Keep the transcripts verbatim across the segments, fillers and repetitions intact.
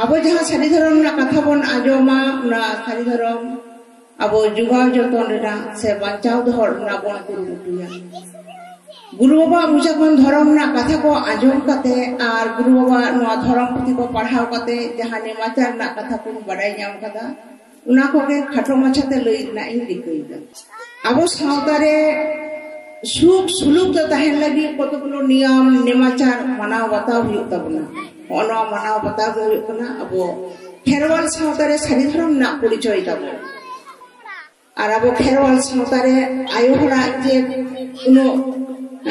ᱟᱵᱚ ᱡᱟᱦᱟᱸ ᱥᱟᱹᱨᱤ ᱫᱷᱚᱨᱚᱢ ᱨᱮᱱᱟᱜ ᱠᱟᱛᱷᱟ ᱵᱚᱱ ᱟᱸᱡᱚᱢᱟ, ᱚᱱᱟ ᱥᱟᱹᱨᱤ ᱫᱷᱚᱨᱚᱢ ᱟᱵᱚ ᱡᱚᱜᱟᱣ ᱡᱚᱛᱚᱱ ᱨᱮᱱᱟᱜ ᱥᱮ ᱵᱟᱧᱪᱟᱣ ᱫᱚᱦᱚ ᱨᱮᱱᱟᱜ ᱵᱚᱱ ᱠᱩᱨᱩᱢᱩᱴᱩᱭᱟ᱾ ᱜᱩᱨᱩ ᱵᱟᱵᱟᱣᱟᱜ ᱢᱚᱪᱟ ᱠᱷᱚᱱ ᱫᱷᱚᱨᱚᱢ ᱨᱮᱱᱟᱜ ᱠᱟᱛᱷᱟ ᱠᱚ ᱟᱸᱡᱚᱢ ᱠᱟᱛᱮ ᱟᱨ ᱜᱩᱨᱩ ᱵᱟᱵᱟᱣᱟᱜ ᱱᱚᱣᱟ ᱫᱷᱚᱨᱚᱢ ᱯᱩᱛᱷᱤ ᱠᱚ ᱯᱟᱲᱦᱟᱣ ᱠᱟᱛᱮ ᱡᱟᱦᱟᱸ ᱱᱮᱢᱟᱪᱟᱨ ᱨᱮᱱᱟᱜ ᱠᱟᱛᱷᱟ ᱠᱚᱧ ᱵᱟᱰᱟᱭ ᱧᱟᱢ ᱠᱟᱫᱟ, ᱚᱱᱟ ᱠᱚᱜᱮ ᱠᱷᱟᱴᱚ ᱢᱟᱪᱷᱟᱛᱮ ᱞᱟᱹᱭ ᱨᱮᱱᱟᱜ ᱤᱧ ᱨᱤᱠᱟᱹᱭᱮᱫᱟ᱾ ᱟᱵᱚ ᱥᱟᱶᱛᱟ ᱨᱮ ᱥᱩᱠ ᱥᱩᱞᱩᱠ ᱛᱮ ᱛᱟᱦᱮᱱ ᱞᱟᱹᱜᱤᱫ ᱠᱚᱛᱚᱜᱩᱞᱳ ᱱᱤᱭᱚᱢ ᱱᱮᱢᱟᱪᱟᱨ ᱢᱟᱱᱟᱣ ᱵᱟᱛᱟᱣ ᱦᱩᱭᱩᱜ ᱛᱟᱵᱚᱱᱟ᱾ ᱦᱚᱸᱜᱼᱚ ᱱᱚᱣᱟ ᱢᱟᱱᱟᱣ ᱵᱟᱛᱟᱣ ᱜᱮ ᱦᱩᱭᱩᱜ ᱠᱟᱱᱟ ᱟᱵᱚ ᱠᱷᱮᱨᱣᱟᱞ ᱥᱟᱶᱛᱟ ᱨᱮ ᱥᱟᱹᱨᱤ ᱫᱷᱚᱨᱚᱢ ᱨᱮᱱᱟᱜ ᱯᱚᱨᱤᱪᱚᱭ ᱛᱟᱵᱚᱱ᱾ ᱟᱨ ᱟᱵᱚ ᱠᱷᱮᱨᱣᱟᱞ ᱥᱟᱶᱛᱟ ᱨᱮ ᱟᱭᱳ ᱦᱚᱲᱟᱜ ᱡᱮ ᱩᱱᱟᱹᱜ,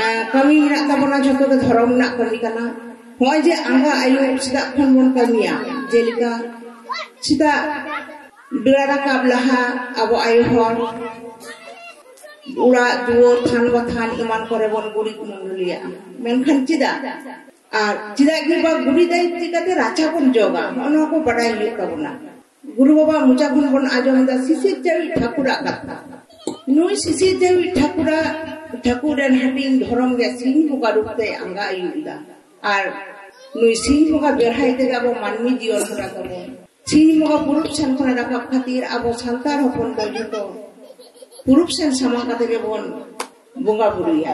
ᱮᱸ, ᱠᱟᱹᱢᱤ ᱢᱮᱱᱟᱜ ᱛᱟᱵᱚᱱᱟ, ᱡᱷᱚᱛᱚ ᱜᱮ ᱫᱷᱚᱨᱚᱢ ᱨᱮᱱᱟᱜ ᱠᱟᱹᱢᱤ ᱠᱟᱱᱟ᱾ ᱱᱚᱜᱼᱚᱭ ᱡᱮ ᱟᱸᱜᱟ ᱟᱹᱭᱩᱵ ᱥᱮᱛᱟᱜ ᱠᱷᱚᱱ ᱵᱚᱱ ᱠᱟᱹᱢᱤᱭᱟ, ᱡᱮᱞᱮᱠᱟ ᱥᱮᱛᱟᱜ ᱵᱮᱲᱟ ᱨᱟᱠᱟᱵ ᱞᱟᱦᱟ ᱟᱵᱚ ᱟᱭᱳ ᱦᱚᱲ ᱚᱲᱟᱜ ᱫᱩᱣᱟᱹᱨ ᱛᱷᱟᱱ ᱵᱟᱛᱷᱟᱱ ᱮᱢᱟᱱ ᱠᱚᱨᱮ ᱵᱚᱱ ᱜᱩᱨᱤᱡ ᱢᱩᱰᱩᱞᱤᱭᱟᱜᱼᱟ᱾ ᱢᱮᱱᱠᱷᱟᱱ ᱪᱮᱫᱟᱜ? ᱟᱨ ᱪᱮᱫᱟᱜ ᱜᱮ ᱵᱟ ᱜᱩᱨᱤᱡ ᱫᱟᱭ ᱪᱤᱠᱟᱹᱛᱮ ᱨᱟᱪᱟ ᱵᱚᱱ ᱡᱚᱜᱟ? ᱱᱚᱜᱼᱚ ᱱᱚᱣᱟ ᱠᱚ ᱵᱟᱰᱟᱭ ᱦᱩᱭᱩᱜ ᱛᱟᱵᱚᱱᱟ᱾ ᱜᱩᱨᱩ ᱵᱟᱵᱟ ᱢᱚᱪᱟ ᱠᱷᱚᱱ ᱵᱚᱱ ᱟᱸᱡᱚᱢ ᱮᱫᱟ ᱥᱤᱥᱤᱨ ᱡᱟᱹᱣᱤᱡ ᱴᱷᱟᱹᱠᱩᱨᱟᱜ ᱠᱟᱛᱷᱟ᱾ ᱱᱩᱭ ᱥᱤᱥᱤᱨ ᱡᱟᱹᱣᱤᱡ ᱴᱷᱟᱹᱠᱩᱨᱟᱜ, ᱴᱷᱟᱹᱠᱩᱨ ᱨᱮᱱ ᱦᱟᱹᱴᱤᱧ ᱫᱷᱚᱨᱚᱢ ᱜᱮ ᱥᱤᱧ ᱵᱚᱸᱜᱟ ᱨᱩᱯ ᱛᱮ ᱟᱸᱜᱟ ᱟᱹᱭᱩᱵ ᱮᱫᱟ᱾ ᱟᱨ ᱱᱩᱭ ᱥᱤᱧ ᱵᱚᱸᱜᱟ ᱵᱮᱲᱦᱟᱭ ᱛᱮᱜᱮ ᱟᱵᱚ ᱢᱟᱹᱱᱢᱤ ᱡᱤᱭᱚᱱ ᱦᱚᱨᱟ ᱛᱟᱵᱚᱱ᱾ ᱥᱤᱧ ᱵᱚᱸᱜᱟ ᱯᱩᱨᱩᱵ ᱥᱮᱱ ᱠᱷᱚᱱᱮ ᱨᱟᱠᱟᱵ ᱠᱷᱟᱹᱛᱤᱨ ᱟᱵᱚ ᱥᱟᱱᱛᱟᱲ ᱦᱚᱯᱚᱱ ᱫᱚ ᱡᱷᱚᱛᱚ ᱯᱩᱨᱩᱵ ᱥᱮᱱ ᱥᱟᱢᱟᱝ ᱠᱟᱛᱮ ᱜᱮᱵᱚᱱ ᱵᱚᱸᱜᱟ ᱵᱩᱨᱩᱭᱟ᱾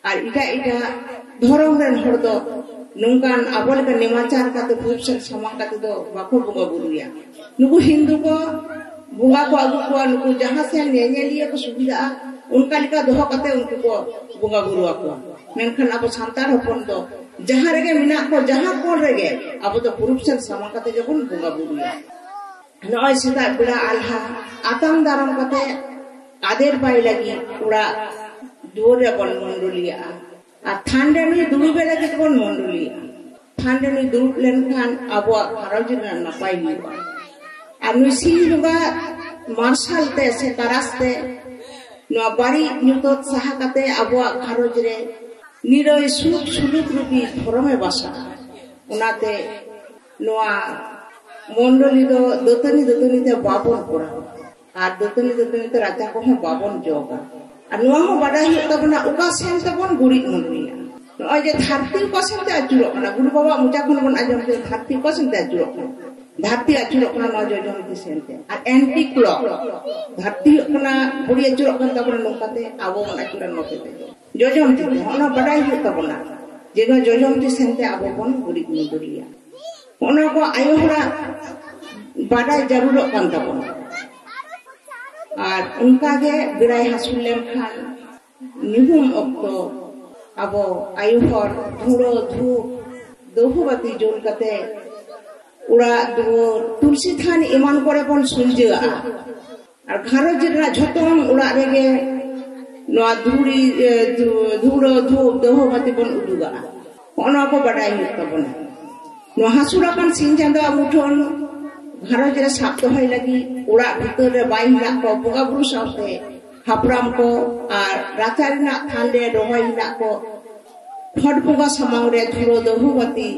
ᱟᱨ ᱮᱴᱟᱜ ᱮᱴᱟᱜ ᱫᱷᱚᱨᱚᱢ ᱨᱮᱱ ᱦᱚᱲ ᱫᱚ ᱱᱚᱝᱠᱟᱱ ᱟᱵᱚ ᱞᱮᱠᱟ ᱱᱮᱢᱟᱪᱟᱨ ᱠᱟᱛᱮ ᱯᱩᱨᱩᱵ ᱥᱮᱱ ᱥᱟᱢᱟᱝ ᱠᱟᱛᱮ ᱫᱚ ᱵᱟᱠᱚ ᱵᱚᱸᱜᱟ ᱵᱩᱨᱩᱭᱟ᱾ ᱱᱩᱠᱩ ᱦᱤᱱᱫᱩ ᱠᱚ ᱵᱚᱸᱜᱟ ᱠᱚ ᱟᱹᱜᱩ ᱠᱚᱣᱟ, ᱱᱩᱠᱩ ᱡᱟᱦᱟᱸ ᱥᱮᱱ ᱧᱮᱧᱮᱞᱤᱭᱟᱹ ᱠᱚ ᱥᱩᱵᱤᱫᱷᱟᱜᱼᱟ, ᱚᱱᱠᱟ ᱞᱮᱠᱟ ᱫᱚᱦᱚ ᱠᱟᱛᱮ ᱩᱱᱠᱩ ᱠᱚ ᱵᱚᱸᱜᱟ ᱵᱩᱨᱩ ᱟᱠᱚᱣᱟ᱾ ᱢᱮᱱᱠᱷᱟᱱ ᱟᱵᱚ ᱥᱟᱱᱛᱟᱲ ᱦᱚᱯᱚᱱ ᱫᱚ ᱡᱟᱦᱟᱸ ᱨᱮᱜᱮ ᱢᱮᱱᱟᱜ ᱠᱚ, ᱡᱟᱦᱟᱸ ᱠᱚᱬ ᱨᱮᱜᱮ ᱟᱵᱚ ᱫᱚ ᱯᱩᱨᱩᱵ ᱥᱮᱱ ᱥᱟᱢᱟᱝ ᱠᱟᱛᱮ ᱜᱮᱵᱚᱱ ᱵᱚᱸᱜᱟ ᱵᱩᱨᱩᱭᱟ᱾ ᱱᱚᱜᱼᱚᱭ ᱥᱮᱛᱟᱜ ᱵᱮᱲᱟ ᱟᱞᱦᱟ ᱟᱛᱟᱝ ᱫᱟᱨᱟᱢ ᱠᱟᱛᱮ ᱟᱫᱮᱨ ᱵᱟᱭ ᱞᱟᱹᱜᱤᱫ ᱚᱲᱟᱜ ᱫᱩᱣᱟᱹᱨ ᱨᱮᱵᱚᱱ ᱢᱚᱱᱰᱚᱞᱤᱭᱟᱜᱼᱟ᱾ ᱟᱨ ᱛᱷᱟᱱ ᱨᱮ ᱱᱩᱭ ᱫᱩᱲᱩᱵ ᱮ ᱞᱟᱹᱜᱤᱫ ᱵᱚᱱ ᱢᱚᱱᱰᱚᱞᱤᱭᱟᱜᱼᱟ᱾ ᱛᱷᱟᱱ ᱨᱮ ᱱᱩᱭ ᱫᱩᱲᱩᱵ ᱞᱮᱱᱠᱷᱟᱱ ᱟᱵᱚᱣᱟᱜ ᱜᱷᱟᱨᱚᱸᱡᱽ ᱨᱮᱱᱟᱜ ᱱᱟᱯᱟᱭ ᱦᱩᱭᱩᱜᱼᱟ᱾ ᱟᱨ ᱱᱩᱭ ᱥᱤᱧ ᱵᱚᱸᱜᱟ ᱢᱟᱨᱥᱟᱞ ᱛᱮ ᱥᱮ ᱛᱟᱨᱟᱥ ᱛᱮ ᱱᱚᱣᱟ ᱵᱟᱹᱲᱤᱡ ᱧᱩᱛᱟᱹᱛ ᱥᱟᱦᱟ ᱠᱟᱛᱮ ᱟᱵᱚᱣᱟᱜ ᱜᱷᱟᱨᱚᱸᱡᱽ ᱨᱮ ᱱᱤᱨᱟᱹᱭ ᱥᱩᱠ ᱥᱩᱞᱩᱠ ᱨᱩᱯᱤ ᱫᱷᱚᱨᱚᱢᱮ ᱵᱟᱥᱟᱜᱼᱟ᱾ ᱚᱱᱟᱛᱮ ᱱᱚᱣᱟ ᱢᱚᱱᱰᱚᱞᱤ ᱫᱚ ᱫᱟᱹᱛᱟᱹᱱᱤ ᱫᱟᱹᱛᱟᱹᱱᱤ ᱛᱮ ᱵᱟᱵᱚᱱ ᱠᱚᱨᱟᱣᱟ᱾ ᱟᱨ ᱫᱟᱹᱛᱟᱹᱱᱤ ᱫᱟᱹᱛᱟᱹᱱᱤ ᱛᱮ ᱨᱟᱪᱟ ᱠᱚᱦᱚᱸ ᱵᱟᱵᱚᱱ ᱡᱚᱜᱟ᱾ ᱟᱨ ᱱᱚᱣᱟ ᱦᱚᱸ ᱵᱟᱰᱟᱭ ᱦᱩᱭᱩᱜ ᱛᱟᱵᱚᱱᱟ, ᱚᱠᱟ ᱥᱮᱱ ᱛᱮᱵᱚᱱ ᱜᱩᱨᱤᱡ ᱢᱩᱰᱩᱭᱟ᱾ ᱱᱚᱜᱼᱚᱭ ᱡᱮ ᱫᱷᱟᱹᱨᱛᱤ ᱚᱠᱟ ᱥᱮᱱ ᱛᱮ ᱟᱹᱪᱩᱨᱚᱜ ᱠᱟᱱᱟ, ᱜᱩᱨᱩ ᱵᱟᱵᱟᱣᱟᱜ ᱢᱚᱪᱟ ᱠᱷᱚᱱ ᱵᱚᱱ ᱟᱸᱡᱚᱢ ᱠᱮᱫᱟ, ᱫᱷᱟᱹᱨᱛᱤ ᱚᱠᱟ ᱥᱮᱱ ᱛᱮ ᱟᱹᱪᱩᱨᱚᱜ ᱠᱟᱱᱟ? ᱫᱷᱟᱹᱨᱛᱤ ᱟᱹᱪᱩᱨᱚᱜ ᱠᱟᱱᱟ ᱱᱚᱣᱟ ᱡᱚᱡᱚᱢ ᱛᱤ ᱥᱮᱱ ᱛᱮ᱾ ᱟᱨ ᱮᱱᱴᱤ ᱠᱞᱚᱠ, ᱫᱷᱟᱹᱨᱛᱤ ᱦᱩᱭᱩᱜ ᱠᱟᱱᱟ ᱜᱷᱩᱲᱤ ᱟᱹᱪᱩᱨᱚᱜ ᱠᱟᱱ ᱛᱟᱵᱚᱱᱟ ᱱᱚᱝᱠᱟ ᱛᱮ, ᱟᱵᱚ ᱵᱚᱱ ᱟᱹᱪᱩᱨᱟ ᱱᱚᱛᱮ ᱛᱮ᱾ ᱡᱚᱡᱚᱢ ᱛᱤ ᱛᱮ, ᱚᱱᱟ ᱵᱟᱰᱟᱭ ᱦᱩᱭᱩᱜ ᱛᱟᱵᱚᱱᱟ ᱡᱮ ᱱᱚᱣᱟ ᱡᱚᱡᱚᱢ ᱛᱤ ᱥᱮᱱ ᱛᱮ ᱟᱵᱚ ᱵᱚᱱ ᱜᱩᱨᱤᱡ ᱢᱩᱫᱩᱨᱤᱭᱟ᱾ ᱚᱱᱟ ᱠᱚ ᱟᱭᱳ ᱦᱚᱲᱟᱜ ᱵᱟᱰᱟᱭ ᱡᱟᱹᱨᱩᱲᱚᱜ ᱠᱟᱱ ᱛᱟᱵᱚᱱᱟ᱾ ᱟᱨ ᱚᱱᱠᱟ ᱜᱮ ᱵᱮᱲᱟᱭ ᱦᱟᱹᱥᱩᱨ ᱞᱮᱱᱠᱷᱟᱱ ᱧᱩᱦᱩᱢ ᱚᱠᱛᱚ ᱟᱵᱚ ᱟᱭᱳ ᱦᱚᱲ ᱫᱷᱩᱲᱟᱹ ᱫᱷᱩᱯ ᱫᱟᱹᱦᱩ ᱵᱟᱹᱛᱤ ᱡᱩᱞ ᱠᱟᱛᱮ ᱚᱲᱟᱜ ᱫᱩᱣᱟᱹᱨ ᱛᱩᱞᱥᱤ ᱛᱷᱟᱱ ᱮᱢᱟᱱ ᱠᱚᱨᱮ ᱵᱚᱱ ᱥᱩᱞᱡᱟᱹᱜᱼᱟ᱾ ᱟᱨ ᱜᱷᱟᱨᱚᱸᱡᱽ ᱨᱮᱱᱟᱜ ᱡᱷᱚᱛᱚᱢ ᱚᱲᱟᱜ ᱨᱮᱜᱮ ᱱᱚᱣᱟ ᱫᱷᱩᱲᱤ, ᱮ, ᱫᱷᱩ-, ᱫᱷᱩᱲᱟᱹ ᱫᱷᱩᱯ ᱫᱟᱹᱦᱩ ᱵᱟᱹᱛᱤ ᱵᱚᱱ ᱩᱫᱩᱜᱟᱜᱼᱟ᱾ ᱦᱚᱸᱜᱼᱚ ᱱᱚᱣᱟ ᱠᱚ ᱵᱟᱰᱟᱭ ᱦᱩᱭᱩᱜ ᱛᱟᱵᱚᱱᱟ᱾ ᱱᱚᱣᱟ ᱦᱟᱹᱥᱩᱨ ᱟᱠᱟᱱ ᱥᱤᱧ ᱪᱟᱸᱫᱳᱣᱟᱜ ᱢᱩᱴᱷᱟᱹᱱ ᱜᱷᱟᱨᱚᱸᱡᱽ ᱨᱮ ᱥᱟᱵ ᱫᱚᱦᱚᱭ ᱞᱟᱹᱜᱤᱫ ᱚᱲᱟᱜ ᱵᱷᱤᱛᱟᱹᱨ ᱨᱮ ᱵᱟᱭ ᱦᱮᱱᱟᱜ ᱠᱚ ᱵᱚᱸᱜᱟ ᱵᱩᱨᱩ ᱥᱟᱶᱛᱮ ᱦᱟᱯᱲᱟᱢ ᱠᱚ ᱟᱨ ᱨᱟᱪᱟ ᱨᱮᱱᱟᱜ ᱛᱷᱟᱱ ᱨᱮ ᱨᱚᱦᱚᱭ ᱦᱮᱱᱟᱜ ᱠᱚ ᱠᱷᱚᱰ ᱵᱚᱸᱜᱟ ᱥᱟᱢᱟᱝ ᱨᱮ ᱫᱷᱩᱲᱟᱹ ᱫᱟᱹᱦᱩ ᱵᱟᱹᱛᱤ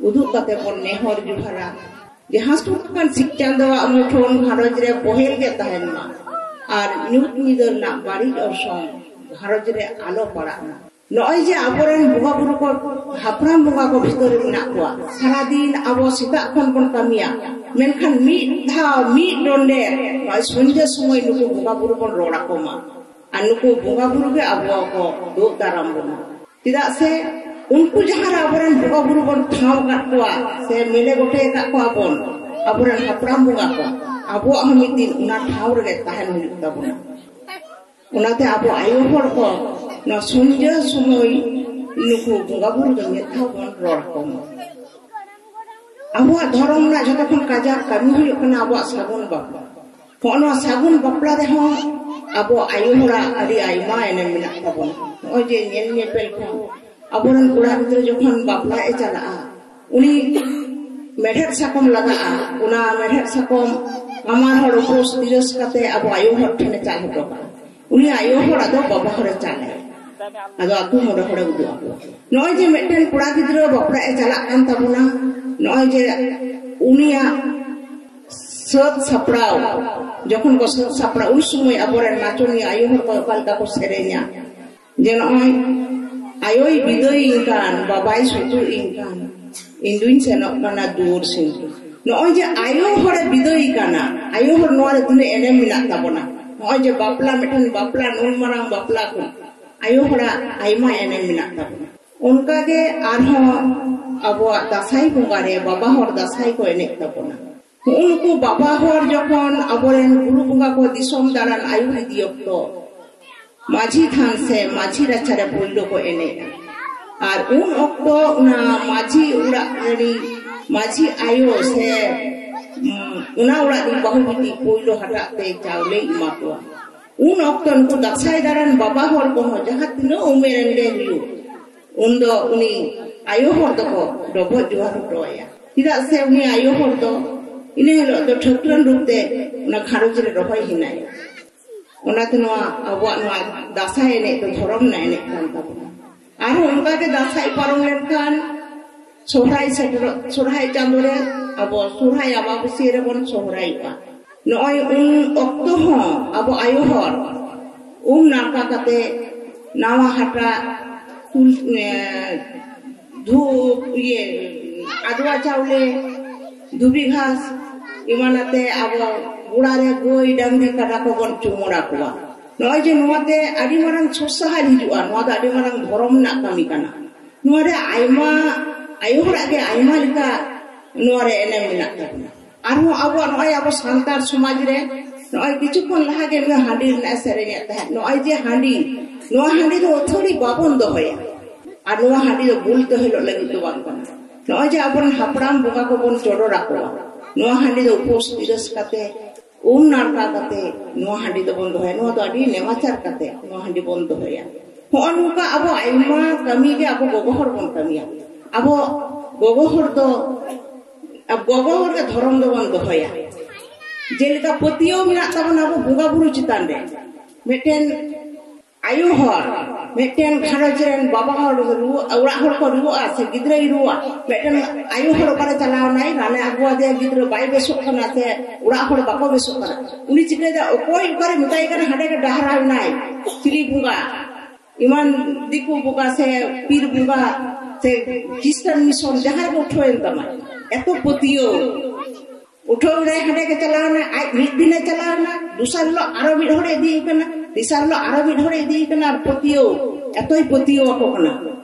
ᱩᱫᱩᱜ ᱠᱟᱛᱮ ᱵᱚᱱ ᱱᱮᱦᱚᱨ ᱡᱚᱦᱟᱨᱟ᱾ ᱡᱟᱦᱟᱸ ᱥᱩᱨ ᱟᱠᱟᱱ ᱥᱤᱧ ᱪᱟᱸᱫᱳᱣᱟᱜ ᱢᱩᱴᱷᱟᱹᱱ ᱜᱷᱟᱨᱚᱸᱡᱽ ᱨᱮ ᱵᱚᱦᱮᱞ ᱜᱮ ᱛᱟᱦᱮᱱ ᱢᱟ ᱟᱨ ᱧᱩᱛ ᱧᱤᱫᱟᱹ ᱨᱮᱱᱟᱜ ᱵᱟᱹᱲᱤᱡ ᱚᱨᱥᱚᱝ ᱜᱷᱟᱨᱚᱸᱡᱽ ᱨᱮ ᱟᱞᱚ ᱯᱟᱲᱟᱜ ᱢᱟ᱾ ᱱᱚᱜᱼᱚᱭ ᱡᱮ ᱟᱵᱚᱨᱮᱱ ᱵᱚᱸᱜᱟ ᱵᱩᱨᱩ ᱠᱚ, ᱦᱟᱯᱲᱟᱢ ᱵᱚᱸᱜᱟ ᱠᱚ ᱵᱷᱤᱛᱟᱹᱨ ᱨᱮ ᱢᱮᱱᱟᱜ ᱠᱚᱣᱟ, ᱥᱟᱨᱟᱫᱤᱱ ᱟᱵᱚ ᱥᱮᱛᱟᱜ ᱠᱷᱚᱱ ᱵᱚᱱ ᱠᱟᱹᱢᱤᱭᱟ, ᱢᱮᱱᱠᱷᱟᱱ ᱢᱤᱫ ᱫᱷᱟᱣ ᱢᱤᱫ ᱰᱚᱸᱰᱮ ᱱᱚᱜᱼᱚᱭ ᱥᱚᱱᱫᱷᱟ ᱥᱚᱢᱚᱭ ᱱᱩᱠᱩ ᱵᱚᱸᱜᱟ ᱵᱩᱨᱩ ᱵᱚᱱ ᱨᱚᱲ ᱟᱠᱚ ᱢᱟ᱾ ᱟᱨ ᱱᱩᱠᱩ ᱵᱚᱸᱜᱟ ᱵᱩᱨᱩ ᱜᱮ ᱟᱵᱚ ᱠᱚ ᱫᱩᱜ ᱫᱟᱨᱟᱢ ᱵᱚᱱᱟ᱾ ᱪᱮᱫᱟᱜ ᱥᱮ ᱩᱱᱠᱩ ᱡᱟᱦᱟᱸ ᱨᱮ ᱟᱵᱚᱨᱮᱱ ᱵᱚᱸᱜᱟ ᱵᱩᱨᱩ ᱵᱚᱱ ᱴᱷᱟᱶ ᱟᱠᱟᱫ ᱠᱚᱣᱟ ᱥᱮ ᱢᱮᱞᱮ ᱜᱚᱴᱮ ᱟᱠᱟᱫ ᱠᱚᱣᱟ ᱵᱚᱱ, ᱟᱵᱚᱨᱮᱱ ᱦᱟᱯᱲᱟᱢ ᱵᱚᱸᱜᱟ ᱠᱚ, ᱟᱵᱚᱣᱟᱜ ᱦᱚᱸ ᱢᱤᱫ ᱫᱤᱱ ᱚᱱᱟ ᱴᱷᱟᱶ ᱨᱮᱜᱮ ᱛᱟᱦᱮᱱ ᱦᱩᱭᱩᱜ ᱛᱟᱵᱚᱱᱟ᱾ ᱚᱱᱟᱛᱮ ᱟᱵᱚ ᱟᱭᱳ ᱦᱚᱲ ᱠᱚ ᱱᱚᱣᱟ ᱥᱚᱱᱫᱷᱟ ᱥᱚᱢᱚᱭ ᱱᱩᱠᱩ ᱵᱚᱸᱜᱟ ᱵᱩᱨᱩ ᱫᱚ ᱢᱤᱫ ᱫᱷᱟᱣ ᱵᱚᱱ ᱨᱚᱲ ᱟᱠᱚ ᱢᱟ᱾ ᱟᱵᱚᱣᱟᱜ ᱫᱷᱚᱨᱚᱢ ᱨᱮᱱᱟᱜ ᱡᱷᱚᱛᱚ ᱠᱷᱚᱱ ᱠᱟᱡᱟᱠ ᱠᱟᱹᱢᱤ ᱦᱩᱭᱩᱜ ᱠᱟᱱᱟ ᱟᱵᱚᱣᱟᱜ ᱥᱟᱹᱜᱩᱱ ᱵᱟᱯᱞᱟ᱾ ᱦᱚᱸᱜᱼᱚ ᱱᱚᱣᱟ ᱥᱟᱹᱜᱩᱱ ᱵᱟᱯᱞᱟ ᱨᱮᱦᱚᱸ ᱟᱵᱚ ᱟᱭᱳ ᱦᱚᱲᱟᱜ ᱟᱹᱰᱤ ᱟᱭᱢᱟ ᱮᱱᱮᱢ ᱢᱮᱱᱟᱜ ᱛᱟᱵᱚᱱᱟ᱾ ᱱᱚᱜᱼᱚᱭ ᱡᱮ ᱧᱮᱞ ᱧᱮᱯᱮᱞ ᱠᱷᱚᱱ ᱟᱵᱚᱨᱮᱱ ᱠᱚᱲᱟ ᱜᱤᱫᱽᱨᱟᱹ ᱡᱚᱠᱷᱚᱱ ᱵᱟᱯᱞᱟ ᱮ ᱪᱟᱞᱟᱜᱼᱟ, ᱩᱱᱤ ᱢᱮᱲᱦᱮᱫ ᱥᱟᱠᱚᱢ ᱞᱟᱜᱟᱜᱼᱟ, ᱚᱱᱟ ᱢᱮᱲᱦᱮᱫ ᱥᱟᱠᱚᱢ ᱦᱟᱢᱟᱞ ᱦᱚᱲ ᱩᱯᱟᱹᱥ ᱛᱤᱨᱟᱹᱥ ᱠᱟᱛᱮ ᱟᱵᱚ ᱟᱭᱳ ᱦᱚᱲ ᱴᱷᱮᱱᱮ ᱪᱟᱞ ᱦᱚᱴᱚ ᱠᱟᱜᱼᱟ᱾ ᱩᱱᱤ ᱟᱭᱳ ᱦᱚᱲ ᱟᱫᱚ ᱵᱟᱵᱟ ᱦᱚᱲᱮ ᱪᱟᱞᱟᱭᱟ, ᱟᱫᱚ ᱟᱹᱛᱩ ᱢᱚᱬᱮ ᱦᱚᱲᱮ ᱩᱫᱩᱜ ᱟᱠᱚᱣᱟ᱾ ᱱᱚᱜᱼᱚᱭ ᱡᱮ ᱢᱤᱫᱴᱮᱱ ᱠᱚᱲᱟ ᱜᱤᱫᱽᱨᱟᱹ ᱵᱟᱯᱞᱟ ᱮ ᱪᱟᱞᱟᱜ ᱠᱟᱱ ᱛᱟᱵᱚᱱᱟ, ᱱᱚᱜᱼᱚᱭ ᱡᱮ ᱩᱱᱤᱭᱟᱜ ᱥᱟᱹᱛ ᱥᱟᱯᱲᱟᱣ, ᱡᱚᱠᱷᱚᱱ ᱠᱚ ᱥᱟᱹᱛ ᱥᱟᱯᱲᱟᱣ, ᱩᱱ ᱥᱚᱢᱚᱭ ᱟᱵᱚᱨᱮᱱ ᱱᱟᱪᱚᱱᱤᱭᱟᱹ ᱟᱭᱳ ᱦᱚᱲ ᱠᱚ ᱚᱠᱟ ᱞᱮᱠᱟ ᱠᱚ ᱥᱮᱨᱮᱧᱟ, ᱡᱮ ᱱᱚᱜᱼᱚᱭ ᱟᱭᱳᱭ ᱵᱤᱫᱟᱹᱭᱤᱧ ᱠᱟᱱ, ᱵᱟᱵᱟᱭ ᱥᱩᱛᱩᱜ ᱤᱧ ᱠᱟᱱ, ᱤᱧ ᱫᱩᱧ ᱥᱮᱱᱚᱜ ᱠᱟᱱᱟ ᱫᱩᱣᱟᱹᱨ ᱥᱮᱱ᱾ ᱱᱚᱜᱼᱚᱭ ᱡᱮ ᱟᱭᱳ ᱦᱚᱲᱮ ᱵᱤᱫᱟᱹᱭ ᱠᱟᱱᱟ, ᱟᱭᱳ ᱦᱚᱲ ᱱᱚᱣᱟ ᱨᱮ ᱛᱤᱱᱟᱹᱜ ᱮᱱᱮᱢ ᱢᱮᱱᱟᱜ ᱛᱟᱵᱚᱱᱟ᱾ ᱱᱚᱜᱼᱚᱭ ᱡᱮ ᱵᱟᱯᱞᱟ, ᱢᱤᱫᱴᱮᱱ ᱵᱟᱯᱞᱟ, ᱱᱩᱱ ᱢᱟᱨᱟᱝ ᱵᱟᱯᱞᱟ ᱠᱚ, ᱟᱭᱳ ᱦᱚᱲᱟᱜ ᱟᱭᱢᱟ ᱮᱱᱮᱢ ᱢᱮᱱᱟᱜ ᱛᱟᱵᱚᱱᱟ᱾ ᱚᱱᱠᱟᱜᱮ ᱟᱨᱦᱚᱸ ᱟᱵᱚᱣᱟᱜ ᱫᱟᱸᱥᱟᱭ ᱵᱚᱸᱜᱟ ᱨᱮ ᱵᱟᱵᱟ ᱦᱚᱲ ᱫᱟᱸᱥᱟᱭ ᱠᱚ ᱮᱱᱮᱡ ᱛᱟᱵᱚᱱᱟ᱾ ᱱᱩᱜᱼᱩ ᱱᱩᱠᱩ ᱵᱟᱵᱟ ᱦᱚᱲ ᱡᱚᱠᱷᱚᱱ ᱟᱵᱚᱨᱮᱱ ᱜᱩᱨᱩ ᱵᱚᱸᱜᱟ ᱠᱚ ᱫᱤᱥᱚᱢ ᱫᱟᱬᱟᱱ ᱟᱹᱭᱩᱨ ᱤᱫᱤ ᱚᱠᱛᱚ, ᱢᱟᱹᱡᱷᱤ ᱛᱷᱟᱱ ᱥᱮ ᱢᱟᱹᱡᱷᱤ ᱨᱟᱪᱟᱨᱮ ᱯᱳᱭᱞᱳ ᱠᱚ ᱮᱱᱮᱡᱼᱟ᱾ ᱟᱨ ᱩᱱ ᱚᱠᱛᱚ ᱚᱱᱟ ᱢᱟᱹᱡᱷᱤ ᱚᱲᱟᱜ ᱨᱤᱱᱤᱡ ᱢᱟᱹᱡᱷᱤ ᱟᱭᱳ ᱥᱮ, ᱩᱢ, ᱚᱱᱟ ᱚᱲᱟᱜ ᱨᱤᱱ ᱵᱟᱹᱦᱩ ᱵᱤᱴᱤ ᱯᱳᱭᱞᱳ ᱦᱟᱴᱟᱜ ᱛᱮ ᱪᱟᱣᱞᱮᱭ ᱮᱢᱟ ᱠᱚᱣᱟ᱾ ᱩᱱ ᱚᱠᱛᱚ ᱱᱩᱠᱩ ᱫᱟᱸᱥᱟᱭ ᱫᱟᱬᱟᱱ ᱵᱟᱵᱟ ᱦᱚᱲ ᱠᱚᱦᱚᱸ ᱡᱟᱦᱟᱸ ᱛᱤᱱᱟᱹᱜ ᱩᱢᱮᱨ ᱨᱮᱱ ᱜᱮ ᱦᱩᱭᱩᱜ, ᱩᱱᱫᱚ ᱩᱱᱤ ᱟᱭᱳ ᱦᱚᱲ ᱫᱚᱠᱚ ᱰᱚᱵᱚᱜ ᱡᱚᱦᱟᱨ ᱦᱚᱴᱚ ᱟᱭᱟ᱾ ᱪᱮᱫᱟᱜ ᱥᱮ ᱩᱱᱤ ᱟᱭᱳ ᱦᱚᱲ ᱫᱚ ᱤᱱᱟᱹ ᱦᱤᱞᱳᱜ ᱫᱚ ᱴᱷᱟᱹᱠᱨᱟᱹᱱ ᱨᱩᱯ ᱛᱮ ᱚᱱᱟ ᱜᱷᱟᱨᱚᱸᱡᱽ ᱨᱮ ᱨᱚᱦᱚᱭ ᱦᱮᱱᱟᱭᱟ᱾ ᱚᱱᱟᱛᱮ ᱱᱚᱣᱟ ᱟᱵᱚᱣᱟᱜ ᱱᱚᱣᱟ ᱫᱟᱸᱥᱟᱭ ᱮᱱᱮᱡ ᱫᱚ ᱫᱷᱚᱨᱚᱢ ᱨᱮᱱᱟᱜ ᱮᱱᱮᱡ ᱠᱟᱱ ᱛᱟᱵᱚᱱᱟ᱾ ᱟᱨᱦᱚᱸ ᱚᱱᱠᱟᱜᱮ ᱫᱟᱸᱥᱟᱭ ᱯᱟᱨᱚᱢ ᱞᱮᱱᱠᱷᱟᱱ ᱥᱚᱦᱨᱟᱭ ᱥᱮᱴᱮᱨᱚᱜ, ᱥᱚᱦᱨᱟᱭ ᱪᱟᱸᱫᱳ ᱨᱮ ᱟᱵᱚ ᱥᱚᱦᱨᱟᱭ ᱟᱢᱵᱟᱵᱟᱹᱥᱭᱟᱹ ᱨᱮᱵᱚᱱ ᱥᱚᱦᱨᱟᱭᱚᱜᱼᱟ᱾ ᱱᱚᱜᱼᱚᱭ ᱩᱱ ᱚᱠᱛᱚ ᱦᱚᱸ ᱟᱵᱚ ᱟᱭᱳ ᱦᱚᱲ ᱩᱢ ᱱᱟᱲᱠᱟ ᱠᱟᱛᱮ ᱱᱟᱣᱟ ᱦᱟᱴᱟᱜ, ᱛᱩᱞ-, ᱮ, ᱫᱷᱩᱯ, ᱤᱭᱟᱹ, ᱟᱫᱽᱣᱟ ᱪᱟᱣᱞᱮ, ᱫᱷᱩᱵᱤ ᱜᱷᱟᱥ ᱮᱢᱟᱱ ᱟᱛᱮ ᱟᱵᱚ ᱜᱚᱲᱟ ᱨᱮ ᱜᱟᱹᱭ, ᱰᱟᱝᱨᱤ, ᱠᱟᱰᱟ ᱠᱚᱵᱚᱱ ᱪᱩᱢᱟᱹᱲᱟ ᱠᱚᱣᱟ᱾ ᱱᱚᱜᱼᱚᱭ ᱡᱮ ᱱᱚᱣᱟᱛᱮ ᱟᱹᱰᱤ ᱢᱟᱨᱟᱝ ᱥᱩᱠ ᱥᱟᱦᱟᱨ ᱦᱤᱡᱩᱜᱼᱟ, ᱱᱚᱣᱟ ᱫᱚ ᱟᱹᱰᱤ ᱢᱟᱨᱟᱝ ᱫᱷᱚᱨᱚᱢ ᱨᱮᱱᱟᱜ ᱠᱟᱹᱢᱤ ᱠᱟᱱᱟ᱾ ᱱᱚᱣᱟ ᱨᱮ ᱟᱭᱢᱟ, ᱟᱭᱳ ᱦᱚᱲᱟᱜ ᱜᱮ ᱟᱭᱢᱟ ᱞᱮᱠᱟ ᱱᱚᱣᱟ ᱨᱮ ᱮᱱᱮᱢ ᱢᱮᱱᱟᱜ ᱛᱟᱵᱚᱱᱟ᱾ ᱟᱨᱦᱚᱸ ᱟᱵᱚᱣᱟᱜ ᱱᱚᱜᱼᱚᱭ ᱟᱵᱚ ᱥᱟᱱᱛᱟᱲ ᱥᱚᱢᱟᱡᱽ ᱨᱮ ᱱᱚᱜᱼᱚᱭ ᱠᱤᱪᱷᱩ ᱠᱷᱚᱱ ᱞᱟᱦᱟ ᱜᱮ ᱱᱚᱣᱟ ᱦᱟᱺᱰᱤ ᱨᱮᱱᱟᱜ ᱮ ᱥᱮᱨᱮᱧᱮᱫ ᱛᱟᱦᱮᱸᱫ᱾ ᱱᱚᱜᱼᱚᱭ ᱡᱮ ᱦᱟᱺᱰᱤ, ᱱᱚᱣᱟ ᱦᱟᱺᱰᱤ ᱫᱚ ᱟᱹᱛᱷᱟᱹᱲᱤ ᱵᱟᱵᱚᱱ ᱫᱚᱦᱚᱭᱟ᱾ ᱟᱨ ᱱᱚᱣᱟ ᱦᱟᱺᱰᱤ ᱫᱚ ᱵᱩᱞ ᱛᱚᱦᱮᱞᱚᱜ ᱞᱟᱹᱜᱤᱫ ᱫᱚ ᱵᱟᱝ ᱠᱟᱱᱟ᱾ ᱱᱚᱜᱼᱚᱭ ᱡᱮ ᱟᱵᱚᱨᱮᱱ ᱦᱟᱯᱲᱟᱢ ᱵᱚᱸᱜᱟ ᱠᱚᱵᱚᱱ ᱪᱚᱰᱚᱨ ᱟᱠᱚᱣᱟ, ᱱᱚᱣᱟ ᱦᱟᱺᱰᱤ ᱫᱚ ᱩᱯᱟᱹᱥ ᱛᱤᱨᱟᱹᱥ ᱠᱟᱛᱮ, ᱩᱢ ᱱᱟᱲᱠᱟ ᱠᱟᱛᱮ ᱱᱚᱣᱟ ᱦᱟᱺᱰᱤ ᱫᱚᱵᱚᱱ ᱫᱚᱦᱚᱭᱟ᱾ ᱱᱚᱣᱟ ᱫᱚ ᱟᱹᱰᱤ ᱱᱮᱢᱟᱪᱟᱨ ᱠᱟᱛᱮ ᱱᱚᱣᱟ ᱦᱟᱺᱰᱤ ᱵᱚᱱ ᱫᱚᱦᱚᱭᱟ᱾ ᱦᱚᱸᱜᱼᱚ ᱱᱚᱝᱠᱟ ᱟᱵᱚ ᱟᱭᱢᱟ ᱠᱟᱹᱢᱤ ᱜᱮ ᱟᱵᱚ ᱜᱚᱜᱚ ᱦᱚᱲ ᱵᱚᱱ ᱠᱟᱹᱢᱤᱭᱟ᱾ ᱟᱵᱚ ᱜᱚᱜᱚ ᱦᱚᱲ ᱫᱚ, ᱜᱚᱜᱚ ᱦᱚᱲ ᱜᱮ ᱫᱷᱚᱨᱚᱢ ᱫᱚᱵᱚᱱ ᱫᱚᱦᱚᱭᱟ᱾ ᱡᱮᱞᱮᱠᱟ ᱯᱟᱹᱛᱭᱟᱹᱣ ᱢᱮᱱᱟᱜ ᱛᱟᱵᱚᱱᱟ ᱟᱵᱚ ᱵᱚᱸᱜᱟ ᱵᱩᱨᱩ ᱪᱮᱛᱟᱱ ᱨᱮ, ᱢᱤᱫᱴᱮᱱ ᱟᱭᱳ ᱦᱚᱲ, ᱢᱤᱫᱴᱮᱱ ᱜᱷᱟᱨᱚᱸᱡᱽ ᱨᱮᱱ ᱵᱟᱵᱟ ᱦᱚᱲ ᱨᱩᱣᱟᱹ, ᱚᱲᱟᱜ ᱦᱚᱲ ᱠᱚ ᱨᱩᱣᱟᱹᱜᱼᱟ ᱥᱮ ᱜᱤᱫᱽᱨᱟᱹᱭ ᱨᱩᱣᱟᱹᱜᱼᱟ, ᱢᱤᱫᱴᱮᱱ ᱟᱭᱳ ᱦᱚᱲ ᱚᱠᱟᱨᱮ ᱪᱟᱞᱟᱣ ᱮᱱᱟᱭ, ᱨᱟᱱᱮ ᱟᱹᱜᱩᱣᱟᱫᱮᱭᱟ, ᱜᱤᱫᱽᱨᱟᱹ ᱵᱟᱭ ᱵᱮᱥᱚᱜ ᱠᱟᱱᱟ ᱥᱮ ᱚᱲᱟᱜ ᱦᱚᱲ ᱵᱟᱠᱚ ᱵᱮᱥᱚᱜ ᱠᱟᱱᱟ, ᱩᱱᱤ ᱪᱤᱠᱟᱹᱭᱮᱫᱟ? ᱚᱠᱚᱭ ᱚᱠᱟᱨᱮ ᱢᱮᱛᱟᱭ ᱠᱟᱱᱟ, ᱦᱟᱸᱰᱮ ᱜᱮ ᱰᱟᱦᱨᱟᱣ ᱮᱱᱟᱭ, ᱪᱤᱞᱤ ᱵᱚᱸᱜᱟ? ᱮᱢᱟᱱ ᱫᱤᱠᱩ ᱵᱚᱸᱜᱟ ᱥᱮ ᱯᱤᱨ ᱵᱚᱸᱜᱟ ᱥᱮ ᱠᱷᱨᱤᱥᱴᱟᱱ ᱢᱤᱥᱚᱱ ᱡᱟᱦᱟᱸᱭ ᱠᱚ ᱩᱴᱷᱟᱹᱣᱮᱱ ᱛᱟᱢᱟ, ᱮᱛᱚ ᱯᱟᱹᱛᱭᱟᱹᱣ᱾ ᱩᱴᱷᱟᱹᱣ ᱨᱮ ᱦᱟᱸᱰᱮ ᱜᱮ ᱪᱟᱞᱟᱣᱱᱟ, ᱟᱡ ᱢᱤᱫ ᱫᱤᱱᱮ ᱪᱟᱞᱟᱣᱱᱟ, ᱫᱚᱥᱟᱨ ᱦᱤᱞᱳᱜ ᱟᱨᱚ ᱢᱤᱫ ᱦᱚᱲᱮ ᱤᱫᱤᱭᱮ ᱠᱟᱱᱟ, ᱛᱮᱥᱟᱨ ᱦᱤᱞᱳᱜ ᱟᱨᱚ ᱢᱤᱫ ᱦᱚᱲᱮ ᱤᱫᱤᱭᱮ ᱠᱟᱱᱟ, ᱟᱨ ᱯᱟᱹᱛᱭᱟᱹᱣ, ᱮᱛᱚᱭ ᱯᱟᱹᱛᱭᱟᱹᱣ ᱟᱠᱚ ᱠᱟᱱᱟ᱾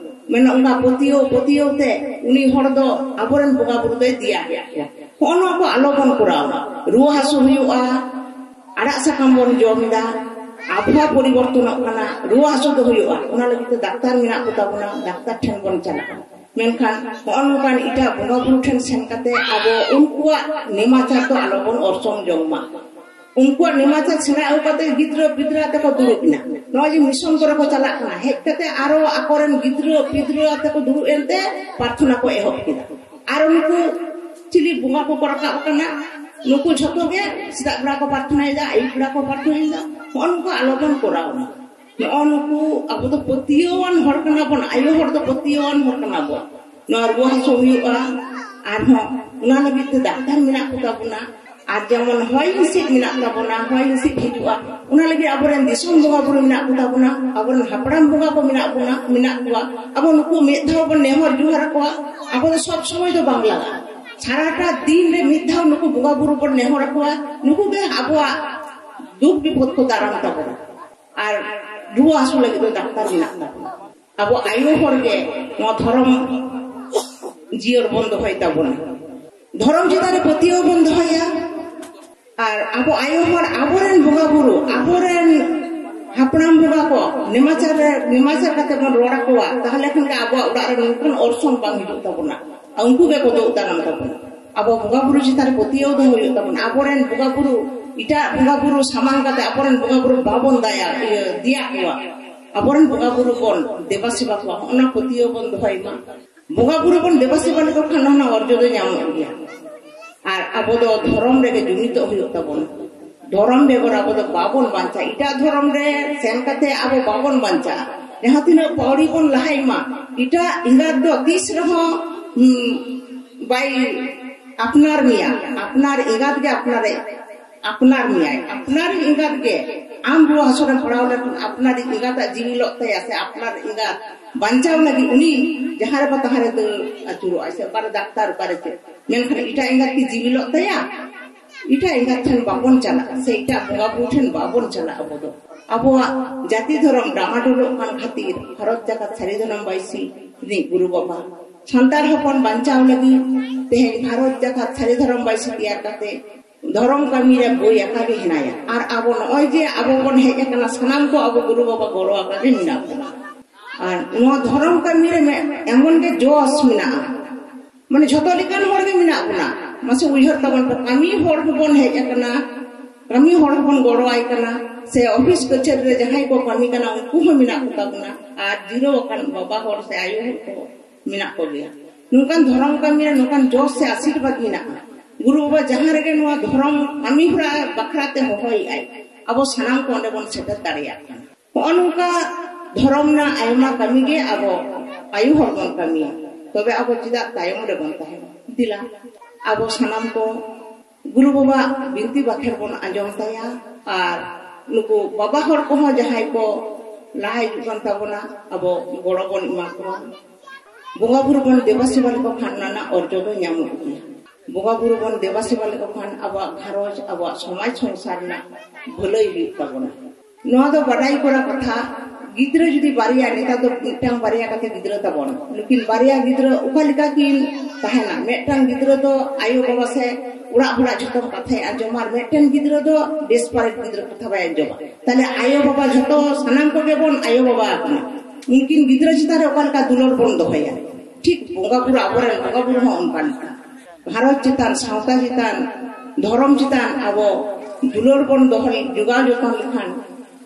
ᱢᱮᱱ ᱚᱱᱠᱟ ᱯᱟᱹᱛᱭᱟᱹᱣ, ᱯᱟᱹᱛᱭᱟᱹᱣ ᱛᱮ ᱩᱱᱤ ᱦᱚᱲ ᱫᱚ ᱟᱵᱚᱨᱮᱱ ᱵᱚᱸᱜᱟ ᱵᱩᱨᱩ ᱫᱚᱭ ᱫᱮᱭᱟ ᱠᱮᱫ ᱠᱚᱣᱟ᱾ ᱦᱚᱸᱜᱼᱚ ᱱᱚᱣᱟ ᱠᱚ ᱟᱞᱚ ᱵᱚᱱ ᱠᱚᱨᱟᱣᱟ᱾ ᱨᱩᱣᱟᱹ ᱦᱟᱹᱥᱩ ᱦᱩᱭᱩᱜᱼᱟ, ᱟᱲᱟᱜ ᱥᱟᱠᱟᱢ ᱵᱚᱱ ᱡᱚᱢ ᱮᱫᱟ, ᱟᱵᱚᱦᱟᱣᱟ ᱯᱚᱨᱤᱵᱚᱨᱛᱚᱱᱚᱜ ᱠᱟᱱᱟ, ᱨᱩᱣᱟᱹ ᱦᱟᱹᱥᱩ ᱫᱚ ᱦᱩᱭᱩᱜᱼᱟ᱾ ᱚᱱᱟ ᱞᱟᱹᱜᱤᱫ ᱛᱮ ᱰᱟᱠᱛᱟᱨ ᱢᱮᱱᱟᱜ ᱠᱚ ᱛᱟᱵᱚᱱᱟ, ᱰᱟᱠᱛᱟᱨ ᱴᱷᱮᱱ ᱵᱚᱱ ᱪᱟᱞᱟᱜᱼᱟ᱾ ᱢᱮᱱᱠᱷᱟᱱ ᱦᱚᱸᱜᱼᱚ ᱱᱚᱝᱠᱟᱱ ᱮᱴᱟᱜ ᱵᱚᱸᱜᱟ ᱵᱩᱨᱩ ᱴᱷᱮᱱ ᱥᱮᱱ ᱠᱟᱛᱮ ᱟᱵᱚ ᱩᱱᱠᱩᱣᱟᱜ ᱱᱮᱢᱟᱪᱟᱨ ᱫᱚ ᱟᱞᱚ ᱵᱚᱱ ᱚᱨᱥᱚᱝ ᱡᱚᱝ ᱢᱟ᱾ ᱩᱱᱠᱩᱣᱟᱜ ᱱᱮᱢᱟᱪᱟᱨ ᱥᱮᱬᱟ ᱟᱹᱜᱩ ᱠᱟᱛᱮ ᱜᱤᱫᱽᱨᱟᱹ ᱯᱤᱫᱽᱨᱟᱹ ᱟᱛᱮ ᱠᱚ ᱫᱩᱲᱩᱵ ᱮᱱᱟ᱾ ᱱᱚᱜᱼᱚᱭ ᱡᱮ ᱢᱤᱥᱚᱱ ᱠᱚᱨᱮ ᱠᱚ ᱪᱟᱞᱟᱜ ᱠᱟᱱᱟ, ᱦᱮᱡ ᱠᱟᱛᱮ ᱟᱨᱚ ᱟᱠᱚᱨᱮᱱ ᱜᱤᱫᱽᱨᱟᱹ ᱯᱤᱫᱽᱨᱟᱹ ᱟᱛᱮ ᱠᱚ ᱫᱩᱲᱩᱵ ᱮᱱᱛᱮ ᱯᱨᱟᱨᱛᱷᱚᱱᱟ ᱠᱚ ᱮᱦᱚᱵ ᱠᱮᱫᱟ᱾ ᱟᱨ ᱩᱱᱠᱩ ᱪᱤᱞᱤ ᱵᱚᱸᱜᱟ ᱠᱚᱠᱚ ᱨᱟᱠᱟᱵ ᱟᱠᱟᱱᱟ, ᱱᱩᱠᱩ ᱡᱷᱚᱛᱚ ᱜᱮ ᱥᱮᱛᱟᱜ ᱵᱮᱲᱟ ᱠᱚ ᱯᱨᱟᱨᱛᱷᱚᱱᱟᱭᱮᱫᱟ, ᱟᱹᱭᱩᱵ ᱵᱮᱲᱟ ᱠᱚ ᱯᱨᱟᱨᱛᱷᱚᱱᱟᱭᱮᱫᱟ᱾ ᱱᱚᱜᱼᱚ ᱱᱚᱝᱠᱟ ᱟᱞᱚ ᱵᱚᱱ ᱠᱚᱨᱟᱣ ᱢᱟ᱾ ᱱᱚᱜᱼᱚ ᱱᱩᱠᱩ ᱟᱵᱚ ᱫᱚ ᱯᱟᱹᱛᱭᱟᱹᱣᱟᱱ ᱦᱚᱲ ᱠᱟᱱᱟ ᱵᱚᱱ, ᱟᱭᱳ ᱦᱚᱲ ᱫᱚ ᱯᱟᱹᱛᱭᱟᱹᱣᱟᱱ ᱦᱚᱲ ᱠᱟᱱᱟ ᱵᱚᱱ᱾ ᱱᱚᱣᱟ ᱨᱩᱣᱟᱹ ᱦᱟᱹᱥᱩ ᱦᱩᱭᱩᱜᱼᱟ, ᱟᱨᱦᱚᱸ ᱚᱱᱟ ᱞᱟᱹᱜᱤᱫ ᱛᱮ ᱰᱟᱠᱛᱟᱨ ᱢᱮᱱᱟᱜ ᱠᱚ ᱛᱟᱵᱚᱱᱟ᱾ ᱟᱨ ᱡᱮᱢᱚᱱ ᱦᱚᱭ ᱦᱤᱸᱥᱤᱫ ᱢᱮᱱᱟᱜ ᱛᱟᱵᱚᱱᱟ, ᱦᱚᱭ ᱦᱤᱸᱥᱤᱫ ᱦᱤᱡᱩᱜᱼᱟ, ᱚᱱᱟ ᱞᱟᱹᱜᱤᱫ ᱟᱵᱚᱨᱮᱱ ᱫᱤᱥᱚᱢ ᱵᱚᱸᱜᱟ ᱵᱩᱨᱩ ᱢᱮᱱᱟᱜ ᱠᱚ ᱛᱟᱵᱚᱱᱟ, ᱟᱵᱚᱨᱮᱱ ᱦᱟᱯᱲᱟᱢ ᱵᱚᱸᱜᱟ ᱠᱚ ᱢᱮᱱᱟᱜ ᱵᱚᱱᱟ, ᱢᱮᱱᱟᱜ ᱠᱚᱣᱟ᱾ ᱟᱵᱚ ᱱᱩᱠᱩ ᱢᱤᱫ ᱫᱷᱟᱣ ᱵᱚᱱ ᱱᱮᱦᱚᱨ ᱡᱚᱦᱟᱨ ᱟᱠᱚᱣᱟ᱾ ᱟᱵᱚ ᱫᱚ ᱥᱚᱵ ᱥᱚᱢᱚᱭ ᱫᱚ ᱵᱟᱝ ᱞᱟᱜᱟᱜᱼᱟ, ᱥᱟᱨᱟᱴᱟ ᱫᱤᱱ ᱨᱮ ᱢᱤᱫ ᱫᱷᱟᱣ ᱱᱩᱠᱩ ᱵᱚᱸᱜᱟ ᱵᱩᱨᱩ ᱵᱚᱱ ᱱᱮᱦᱚᱨ ᱟᱠᱚᱣᱟ᱾ ᱱᱩᱠᱩ ᱜᱮ ᱟᱵᱚᱣᱟᱜ ᱫᱩᱠ ᱵᱤᱯᱚᱫ ᱠᱚ ᱫᱟᱨᱟᱢ ᱛᱟᱵᱚᱱᱟ᱾ ᱟᱨ ᱨᱩᱣᱟᱹ ᱦᱟᱹᱥᱩ ᱞᱟᱹᱜᱤᱫ ᱫᱚ ᱰᱟᱠᱛᱟᱨ ᱢᱮᱱᱟᱜ ᱛᱟᱵᱚᱱᱟ᱾ ᱟᱵᱚ ᱟᱭᱳ ᱦᱚᱲ ᱜᱮ ᱱᱚᱣᱟ ᱫᱷᱚᱨᱚᱢ ᱡᱤᱭᱟᱹᱲ ᱵᱚᱱ ᱫᱚᱦᱚᱭ ᱛᱟᱵᱚᱱᱟ᱾ ᱫᱷᱚᱨᱚᱢ ᱪᱮᱛᱟᱱ ᱨᱮ ᱯᱟᱹᱛᱭᱟᱹᱣ ᱵᱚᱱ ᱫᱚᱦᱚᱭᱟ᱾ ᱟᱨ ᱟᱵᱚ ᱟᱭᱳ ᱦᱚᱲ ᱟᱵᱚᱨᱮᱱ ᱵᱚᱸᱜᱟ ᱵᱩᱨᱩ, ᱟᱵᱚᱨᱮᱱ ᱦᱟᱯᱲᱟᱢ ᱵᱚᱸᱜᱟ ᱠᱚ ᱱᱮᱢᱟᱪᱟᱨ ᱨᱮ, ᱱᱮᱢᱟᱪᱟᱨ ᱠᱟᱛᱮ ᱵᱚᱱ ᱨᱚᱲ ᱟᱠᱚᱣᱟ, ᱛᱟᱦᱚᱞᱮ ᱠᱷᱟᱱ ᱜᱮ ᱟᱵᱚᱣᱟᱜ ᱚᱲᱟᱜ ᱨᱮ ᱱᱚᱝᱠᱟᱱ ᱚᱨᱥᱚᱝ ᱵᱟᱝ ᱦᱤᱡᱩᱜ ᱛᱟᱵᱚᱱᱟ᱾ ᱟᱨ ᱩᱱᱠᱩ ᱜᱮ ᱠᱚ ᱫᱩᱜ ᱫᱟᱨᱟᱢ ᱛᱟᱵᱚᱱᱟ᱾ ᱟᱵᱚ ᱵᱚᱸᱜᱟ ᱵᱩᱨᱩ ᱪᱮᱛᱟᱱ ᱨᱮ ᱯᱟᱹᱛᱭᱟᱹᱣ ᱫᱚᱦᱚ ᱦᱩᱭᱩᱜ ᱛᱟᱵᱚᱱᱟ᱾ ᱟᱵᱚᱨᱮᱱ ᱵᱚᱸᱜᱟ ᱵᱩᱨᱩ, ᱮᱴᱟᱜ ᱵᱚᱸᱜᱟ ᱵᱩᱨᱩ ᱥᱟᱢᱟᱝ ᱠᱟᱛᱮ ᱟᱵᱚᱨᱮᱱ ᱵᱚᱸᱜᱟ ᱵᱩᱨᱩ ᱵᱟᱵᱚᱱ ᱫᱟᱭᱟ, ᱤᱭᱟᱹ, ᱫᱮᱭᱟ ᱠᱚᱣᱟ᱾ ᱟᱵᱚᱨᱮᱱ ᱵᱚᱸᱜᱟ ᱵᱩᱨᱩ ᱵᱚᱱ ᱫᱮᱵᱟ ᱥᱮᱵᱟ ᱠᱚᱣᱟ, ᱚᱱᱟ ᱯᱟᱹᱛᱭᱟᱹᱣ ᱵᱚᱱ ᱫᱚᱦᱚᱭ ᱢᱟ᱾ ᱵᱚᱸᱜᱟ ᱵᱩᱨᱩ ᱵᱚᱱ ᱫᱮᱵᱟ ᱥᱮᱵᱟ ᱞᱮᱠᱚ ᱠᱷᱟᱱ ᱚᱱᱟ ᱚᱨᱡᱚ ᱫᱚ ᱧᱟᱢᱚᱜ ᱜᱮᱭᱟ᱾ ᱟᱨ ᱟᱵᱚ ᱫᱚ ᱫᱷᱚᱨᱚᱢ ᱨᱮᱜᱮ ᱡᱩᱢᱤᱫᱚᱜ ᱦᱩᱭᱩᱜ ᱛᱟᱵᱚᱱᱟ᱾ ᱫᱷᱚᱨᱚᱢ ᱵᱮᱜᱚᱨ ᱟᱵᱚ ᱫᱚ ᱵᱟᱵᱚᱱ ᱵᱟᱧᱪᱟᱜᱼᱟ᱾ ᱮᱴᱟᱜ ᱫᱷᱚᱨᱚᱢ ᱨᱮ ᱥᱮᱱ ᱠᱟᱛᱮ ᱟᱵᱚ ᱵᱟᱵᱚᱱ ᱵᱟᱧᱪᱟᱜᱼᱟ᱾ ᱡᱟᱦᱟᱸ ᱛᱤᱱᱟᱹᱜ ᱯᱟᱹᱣᱲᱤ ᱵᱚᱱ ᱞᱟᱦᱟᱭ ᱢᱟ, ᱮᱴᱟᱜ ᱮᱸᱜᱟᱛ ᱫᱚ ᱛᱤᱥ ᱨᱮᱦᱚᱸ, ᱦᱩᱸ, ᱵᱟᱭ ᱟᱯᱱᱟᱨ ᱢᱮᱭᱟ᱾ ᱟᱯᱱᱟᱨ ᱮᱸᱜᱟᱛ ᱜᱮ ᱟᱯᱱᱟᱨᱮ, ᱟᱯᱱᱟᱨ ᱢᱮᱭᱟᱭ᱾ ᱟᱯᱱᱟᱨ ᱮᱸᱜᱟᱛ ᱜᱮ ᱟᱢ ᱨᱩᱣᱟᱹ ᱦᱟᱹᱥᱩ ᱨᱮᱢ ᱯᱟᱲᱟᱣ ᱞᱮᱱᱠᱷᱟᱱ ᱟᱯᱱᱟᱨᱤᱡ ᱮᱸᱜᱟᱛᱟᱜ ᱡᱤᱣᱤ ᱞᱚᱜ ᱛᱟᱭᱟ, ᱥᱮ ᱟᱯᱱᱟᱨ ᱮᱸᱜᱟᱛ ᱵᱟᱧᱪᱟᱣ ᱞᱟᱹᱜᱤᱫ ᱩᱱᱤ ᱡᱟᱦᱟᱸ ᱨᱮ ᱵᱟ ᱛᱟᱦᱟᱸ ᱨᱮ ᱫᱟᱹᱲ ᱟᱹᱪᱩᱨᱚᱜᱼᱟᱭ, ᱥᱮ ᱚᱠᱟᱨᱮ ᱰᱟᱠᱛᱟᱨ, ᱚᱠᱟᱨᱮ ᱪᱮᱫ᱾ ᱢᱮᱱᱠᱷᱟᱱ ᱮᱴᱟᱜ ᱮᱸᱜᱟᱛ ᱠᱤ ᱡᱤᱣᱤ ᱞᱚᱜ ᱛᱟᱭᱟ? ᱮᱴᱟᱜ ᱮᱸᱜᱟᱛ ᱴᱷᱮᱱ ᱵᱟᱵᱚᱱ ᱪᱟᱞᱟᱜᱼᱟ, ᱥᱮ ᱮᱴᱟᱜ ᱵᱚᱸᱜᱟ ᱵᱩᱨᱩ ᱴᱷᱮᱱ ᱵᱟᱵᱚᱱ ᱪᱟᱞᱟᱜᱼᱟ᱾ ᱟᱵᱚ ᱫᱚ ᱟᱵᱚᱣᱟᱜ ᱡᱟᱹᱛᱤ ᱫᱷᱚᱨᱚᱢ ᱰᱟᱢᱟᱰᱳᱞᱚᱜ ᱠᱟᱱ ᱠᱷᱟᱹᱛᱤᱨ ᱵᱷᱟᱨᱚᱛ ᱡᱟᱠᱟᱛ ᱥᱟᱹᱨᱤ ᱫᱷᱚᱨᱚᱢ ᱵᱟᱭᱥᱤ ᱨᱤᱱᱤᱡ ᱜᱩᱨᱩ ᱵᱟᱵᱟ ᱥᱟᱱᱛᱟᱲ ᱦᱚᱯᱚᱱ ᱵᱟᱧᱪᱟᱣ ᱞᱟᱹᱜᱤᱫ ᱛᱮᱦᱮᱧ ᱵᱷᱟᱨᱚᱛ ᱡᱟᱠᱟᱛ ᱥᱟᱹᱨᱤ ᱫᱷᱚᱨᱚᱢ ᱵᱟᱭᱥᱤ ᱛᱮᱭᱟᱨ ᱠᱟᱛᱮ ᱫᱷᱚᱨᱚᱢ ᱠᱟᱹᱢᱤ ᱨᱮ ᱵᱳᱭ ᱟᱠᱟ ᱜᱮ ᱦᱮᱱᱟᱭᱟ᱾ ᱟᱨ ᱟᱵᱚ ᱱᱚᱜᱼᱚᱭ ᱡᱮ ᱟᱵᱚ ᱵᱚᱱ ᱦᱮᱡ ᱟᱠᱟᱱᱟ, ᱥᱟᱱᱟᱢ ᱠᱚ ᱟᱵᱚ ᱜᱩᱨᱩ ᱵᱟᱵᱟ ᱜᱚᱲᱚ ᱟᱠᱟ ᱜᱮ ᱢᱮᱱᱟᱜ ᱵᱚᱱᱟ᱾ ᱟᱨ ᱱᱚᱣᱟ ᱫᱷᱚᱨᱚᱢ ᱠᱟᱹᱢᱤ ᱨᱮ ᱢᱮ-, ᱮᱢᱚᱱ ᱜᱮ ᱡᱚᱥ ᱢᱮᱱᱟᱜᱼᱟ, ᱢᱟᱱᱮ ᱡᱷᱚᱛᱚ ᱞᱮᱠᱟᱱ ᱦᱚᱲ ᱜᱮ ᱢᱮᱱᱟᱜ ᱵᱚᱱᱟ᱾ ᱢᱟᱥᱮ ᱩᱭᱦᱟᱹᱨ ᱛᱟᱵᱚᱱ ᱯᱮ, ᱠᱟᱹᱢᱤ ᱦᱚᱲ ᱦᱚᱸᱵᱚᱱ ᱦᱮᱡ ᱟᱠᱟᱱᱟ, ᱠᱟᱹᱢᱤ ᱦᱚᱲ ᱦᱚᱸᱵᱚᱱ ᱜᱚᱲᱚ ᱟᱭ ᱠᱟᱱᱟ, ᱥᱮ ᱚᱯᱷᱤᱥ ᱠᱟᱪᱷᱟᱹᱨᱤ ᱨᱮ ᱡᱟᱦᱟᱸᱭ ᱠᱚ ᱠᱟᱹᱢᱤ ᱠᱟᱱᱟ ᱩᱱᱠᱩ ᱦᱚᱸ ᱢᱮᱱᱟᱜ ᱠᱚᱛᱟ ᱵᱚᱱᱟ, ᱟᱨ ᱡᱤᱨᱟᱹᱣ ᱟᱠᱟᱱ ᱵᱟᱵᱟ ᱦᱚᱲ ᱥᱮ ᱟᱭᱳ ᱦᱚᱲ ᱠᱚ ᱢᱮᱱᱟᱜ ᱠᱚᱜᱮᱭᱟ᱾ ᱱᱚᱝᱠᱟᱱ ᱫᱷᱚᱨᱚᱢ ᱠᱟᱹᱢᱤ ᱨᱮ ᱱᱚᱝᱠᱟᱱ ᱡᱚᱥ ᱥᱮ ᱟᱥᱤᱨᱵᱟᱫᱽ ᱢᱮᱱᱟᱜᱼᱟ᱾ ᱜᱩᱨᱩ ᱵᱟᱵᱟ ᱡᱟᱦᱟᱸ ᱨᱮᱜᱮ ᱱᱚᱣᱟ ᱫᱷᱚᱨᱚᱢ ᱠᱟᱹᱢᱤ ᱦᱚᱨᱟ ᱵᱟᱠᱷᱨᱟ ᱛᱮ ᱦᱚᱦᱚᱭᱮᱫᱼᱟᱭ, ᱟᱵᱚ ᱥᱟᱱᱟᱢ ᱠᱚ ᱚᱸᱰᱮ ᱵᱚᱱ ᱥᱮᱴᱮᱨ ᱫᱟᱲᱮᱭᱟᱜ ᱠᱟᱱᱟ᱾ ᱦᱚᱸᱜᱼᱚ ᱱᱚᱝᱠᱟ ᱫᱷᱚᱨᱚᱢ ᱨᱮᱱᱟᱜ ᱟᱭᱢᱟ ᱠᱟᱹᱢᱤ ᱜᱮ ᱟᱵᱚ ᱟᱭᱳ ᱦᱚᱲ ᱵᱚᱱ ᱠᱟᱹᱢᱤᱭᱟ, ᱛᱚᱵᱮ ᱟᱵᱚ ᱪᱮᱫᱟᱜ ᱛᱟᱭᱚᱢ ᱨᱮᱵᱚᱱ ᱛᱟᱦᱮᱱᱟ? ᱫᱮᱞᱟ, ᱟᱵᱚ ᱥᱟᱱᱟᱢ ᱠᱚ ᱜᱩᱨᱩ ᱵᱟᱵᱟ ᱵᱤᱱᱛᱤ ᱵᱟᱠᱷᱮᱲ ᱵᱚᱱ ᱟᱸᱡᱚᱢ ᱛᱟᱭᱟ, ᱟᱨ ᱱᱩᱠᱩ ᱵᱟᱵᱟ ᱦᱚᱲ ᱠᱚᱦᱚᱸ ᱡᱟᱦᱟᱸᱭ ᱠᱚ ᱞᱟᱦᱟ ᱦᱤᱡᱩᱜ ᱠᱟᱱ ᱛᱟᱵᱚᱱᱟ, ᱟᱵᱚ ᱜᱚᱲᱚ ᱵᱚᱱ ᱮᱢᱟ ᱠᱚᱣᱟ᱾ ᱵᱚᱸᱜᱟ ᱵᱩᱨᱩ ᱵᱚᱱ ᱫᱮᱵᱟ ᱥᱮᱵᱟ ᱞᱮᱠᱚ ᱠᱷᱟᱱ ᱚᱱᱟ ᱨᱮᱱᱟᱜ ᱚᱨᱡᱚ ᱫᱚ ᱧᱟᱢᱚᱜ ᱜᱮᱭᱟ᱾ ᱵᱚᱸᱜᱟ ᱵᱩᱨᱩ ᱵᱚᱱ ᱫᱮᱵᱟ ᱥᱮᱵᱟ ᱞᱮᱠᱚ ᱠᱷᱟᱱ ᱟᱵᱚᱣᱟᱜ ᱜᱷᱟᱨᱚᱸᱡᱽ, ᱟᱵᱚᱣᱟᱜ ᱥᱚᱢᱟᱡᱽ ᱥᱚᱝᱥᱟᱨ ᱨᱮᱱᱟᱜ ᱵᱷᱟᱹᱞᱟᱹᱭ ᱦᱩᱭᱩᱜ ᱛᱟᱵᱚᱱᱟ᱾ ᱱᱚᱣᱟ ᱫᱚ ᱵᱟᱰᱟᱭ ᱠᱚᱨᱟ ᱠᱟᱛᱷᱟ, ᱜᱤᱫᱽᱨᱟᱹ ᱡᱩᱫᱤ ᱵᱟᱨᱭᱟ, ᱱᱮᱛᱟᱨ ᱫᱚ ᱢᱤᱫᱴᱟᱝ ᱵᱟᱨᱭᱟ ᱠᱟᱛᱮ ᱜᱤᱫᱽᱨᱟᱹ ᱛᱟᱵᱚᱱ, ᱱᱩᱠᱤᱱ ᱵᱟᱨᱭᱟ ᱜᱤᱫᱽᱨᱟᱹ ᱚᱠᱟ ᱞᱮᱠᱟ ᱠᱤᱱ ᱛᱟᱦᱮᱱᱟ? ᱢᱤᱫᱴᱟᱝ ᱜᱤᱫᱽᱨᱟᱹ ᱫᱚ ᱟᱭᱳ ᱵᱟᱵᱟ ᱥᱮ ᱚᱲᱟᱜ ᱦᱚᱲᱟᱜ ᱡᱷᱚᱛᱚ ᱠᱟᱛᱷᱟᱭ ᱟᱸᱡᱚᱢᱟ, ᱟᱨ ᱢᱤᱫᱴᱮᱱ ᱜᱤᱫᱽᱨᱟᱹ ᱫᱚ ᱰᱮᱥᱯᱟᱨᱮᱴ ᱜᱤᱫᱽᱨᱟᱹ ᱠᱟᱛᱷᱟ ᱵᱟᱭ ᱟᱸᱡᱚᱢᱟ᱾ ᱛᱟᱦᱞᱮ ᱟᱭᱳ ᱵᱟᱵᱟ ᱡᱷᱚᱛᱚ ᱥᱟᱱᱟᱢ ᱠᱚᱜᱮ ᱵᱚᱱ ᱟᱭᱳ ᱵᱟᱵᱟ ᱟᱠᱟᱱᱟ, ᱩᱱᱠᱤᱱ ᱜᱤᱫᱽᱨᱟᱹ ᱪᱮᱛᱟᱱ ᱨᱮ ᱚᱠᱟ ᱞᱮᱠᱟ ᱫᱩᱞᱟᱹᱲ ᱵᱚᱱ ᱫᱚᱦᱚᱭᱟ, ᱴᱷᱤᱠ ᱵᱚᱸᱜᱟ ᱵᱩᱨᱩ, ᱟᱵᱚᱨᱮᱱ ᱵᱚᱸᱜᱟ ᱵᱩᱨᱩ ᱦᱚᱸ ᱚᱱᱠᱟ ᱞᱮᱠᱟ᱾ ᱜᱷᱟᱨᱚᱸᱡᱽ ᱪᱮᱛᱟᱱ, ᱥᱟᱶᱛᱟ ᱪᱮᱛᱟᱱ, ᱫᱷᱚᱨᱚᱢ ᱪᱮᱛᱟᱱ ᱟᱵᱚ ᱫᱩᱞᱟᱹᱲ ᱵᱚᱱ ᱫᱚᱦᱚ, ᱡᱚᱜᱟᱣ ᱡᱚᱛᱚᱱ ᱞᱮᱠᱷᱟᱱ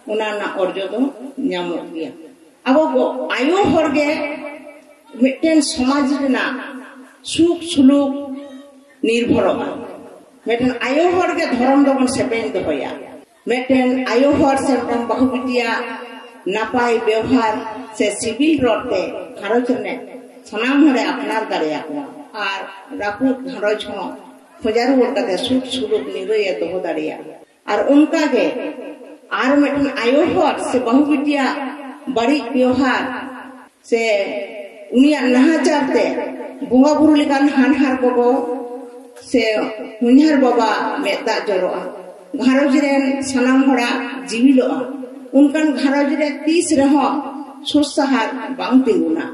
ᱚᱱᱟ ᱨᱮᱱᱟᱜ ᱚᱨᱡᱚ ᱫᱚ ᱧᱟᱢᱚᱜ ᱜᱮᱭᱟ᱾ ᱟᱵᱚ ᱜᱚ-, ᱟᱭᱳ ᱦᱚᱲ ᱜᱮ ᱢᱤᱫᱴᱮᱱ ᱥᱚᱢᱟᱡᱽ ᱨᱮᱱᱟᱜ ᱥᱩᱠ ᱥᱩᱞᱩᱠ ᱱᱤᱨᱵᱷᱚᱨᱚᱜᱼᱟ᱾ ᱢᱤᱫᱴᱮᱱ ᱟᱭᱳ ᱦᱚᱲ ᱜᱮ ᱫᱷᱚᱨᱚᱢ ᱫᱚᱵᱚᱱ ᱥᱮᱯᱮᱧ ᱫᱚᱦᱚᱭᱟ᱾ ᱢᱤᱫᱴᱮᱱ ᱟᱭᱳ ᱦᱚᱲ ᱥᱮ ᱢᱤᱫᱴᱟᱝ ᱵᱟᱹᱦᱩ ᱵᱤᱴᱤᱭᱟᱜ ᱱᱟᱯᱟᱭ ᱵᱮᱣᱦᱟᱨ ᱥᱮ ᱥᱤᱵᱤᱞ ᱨᱚᱲ ᱛᱮ ᱜᱷᱟᱨᱚᱸᱡᱽ ᱨᱮᱱᱟᱜ ᱥᱟᱱᱟᱢ ᱦᱚᱲᱮ ᱟᱯᱱᱟᱨ ᱫᱟᱲᱮᱭᱟᱠᱚᱣᱟ, ᱟᱨ ᱨᱟᱹᱯᱩᱫ ᱜᱷᱟᱨᱚᱸᱡᱽ ᱦᱚᱸ ᱠᱷᱚᱡᱟ ᱨᱩᱣᱟᱹᱲ ᱠᱟᱛᱮ ᱥᱩᱠ ᱥᱩᱞᱩᱠ ᱱᱤᱨᱟᱹᱭᱮ ᱫᱚᱦᱚ ᱫᱟᱲᱮᱭᱟᱜᱼᱟ᱾ ᱟᱨ ᱚᱱᱠᱟ ᱜᱮ ᱟᱨ ᱢᱤᱫᱴᱮᱱ ᱟᱭᱳ ᱦᱚᱲ ᱥᱮ ᱵᱟᱹᱦᱩ ᱵᱤᱴᱤᱭᱟᱜ ᱵᱟᱹᱲᱤᱡ ᱵᱮᱣᱦᱟᱨ ᱥᱮ ᱩᱱᱤᱭᱟᱜ ᱱᱟᱦᱟᱪᱟᱨ ᱛᱮ ᱵᱚᱸᱜᱟ ᱵᱩᱨᱩ ᱞᱮᱠᱟᱱ ᱦᱟᱱᱦᱟᱨ ᱜᱚᱜᱚ ᱥᱮ ᱦᱚᱧᱦᱟᱨ ᱵᱟᱵᱟ ᱢᱮᱫ ᱫᱟᱜ ᱡᱚᱨᱚᱜᱼᱟ, ᱜᱷᱟᱨᱚᱸᱡᱽ ᱨᱮᱱ ᱥᱟᱱᱟᱢ ᱦᱚᱲᱟᱜ ᱡᱤᱣᱤᱞᱚᱜᱼᱟ, ᱚᱱᱠᱟᱱ ᱜᱷᱟᱨᱚᱸᱡᱽ ᱨᱮ ᱛᱤᱥ ᱨᱮᱦᱚᱸ ᱥᱩᱠ ᱥᱟᱦᱟᱨ ᱵᱟᱝ ᱛᱤᱸᱜᱩᱱᱟ᱾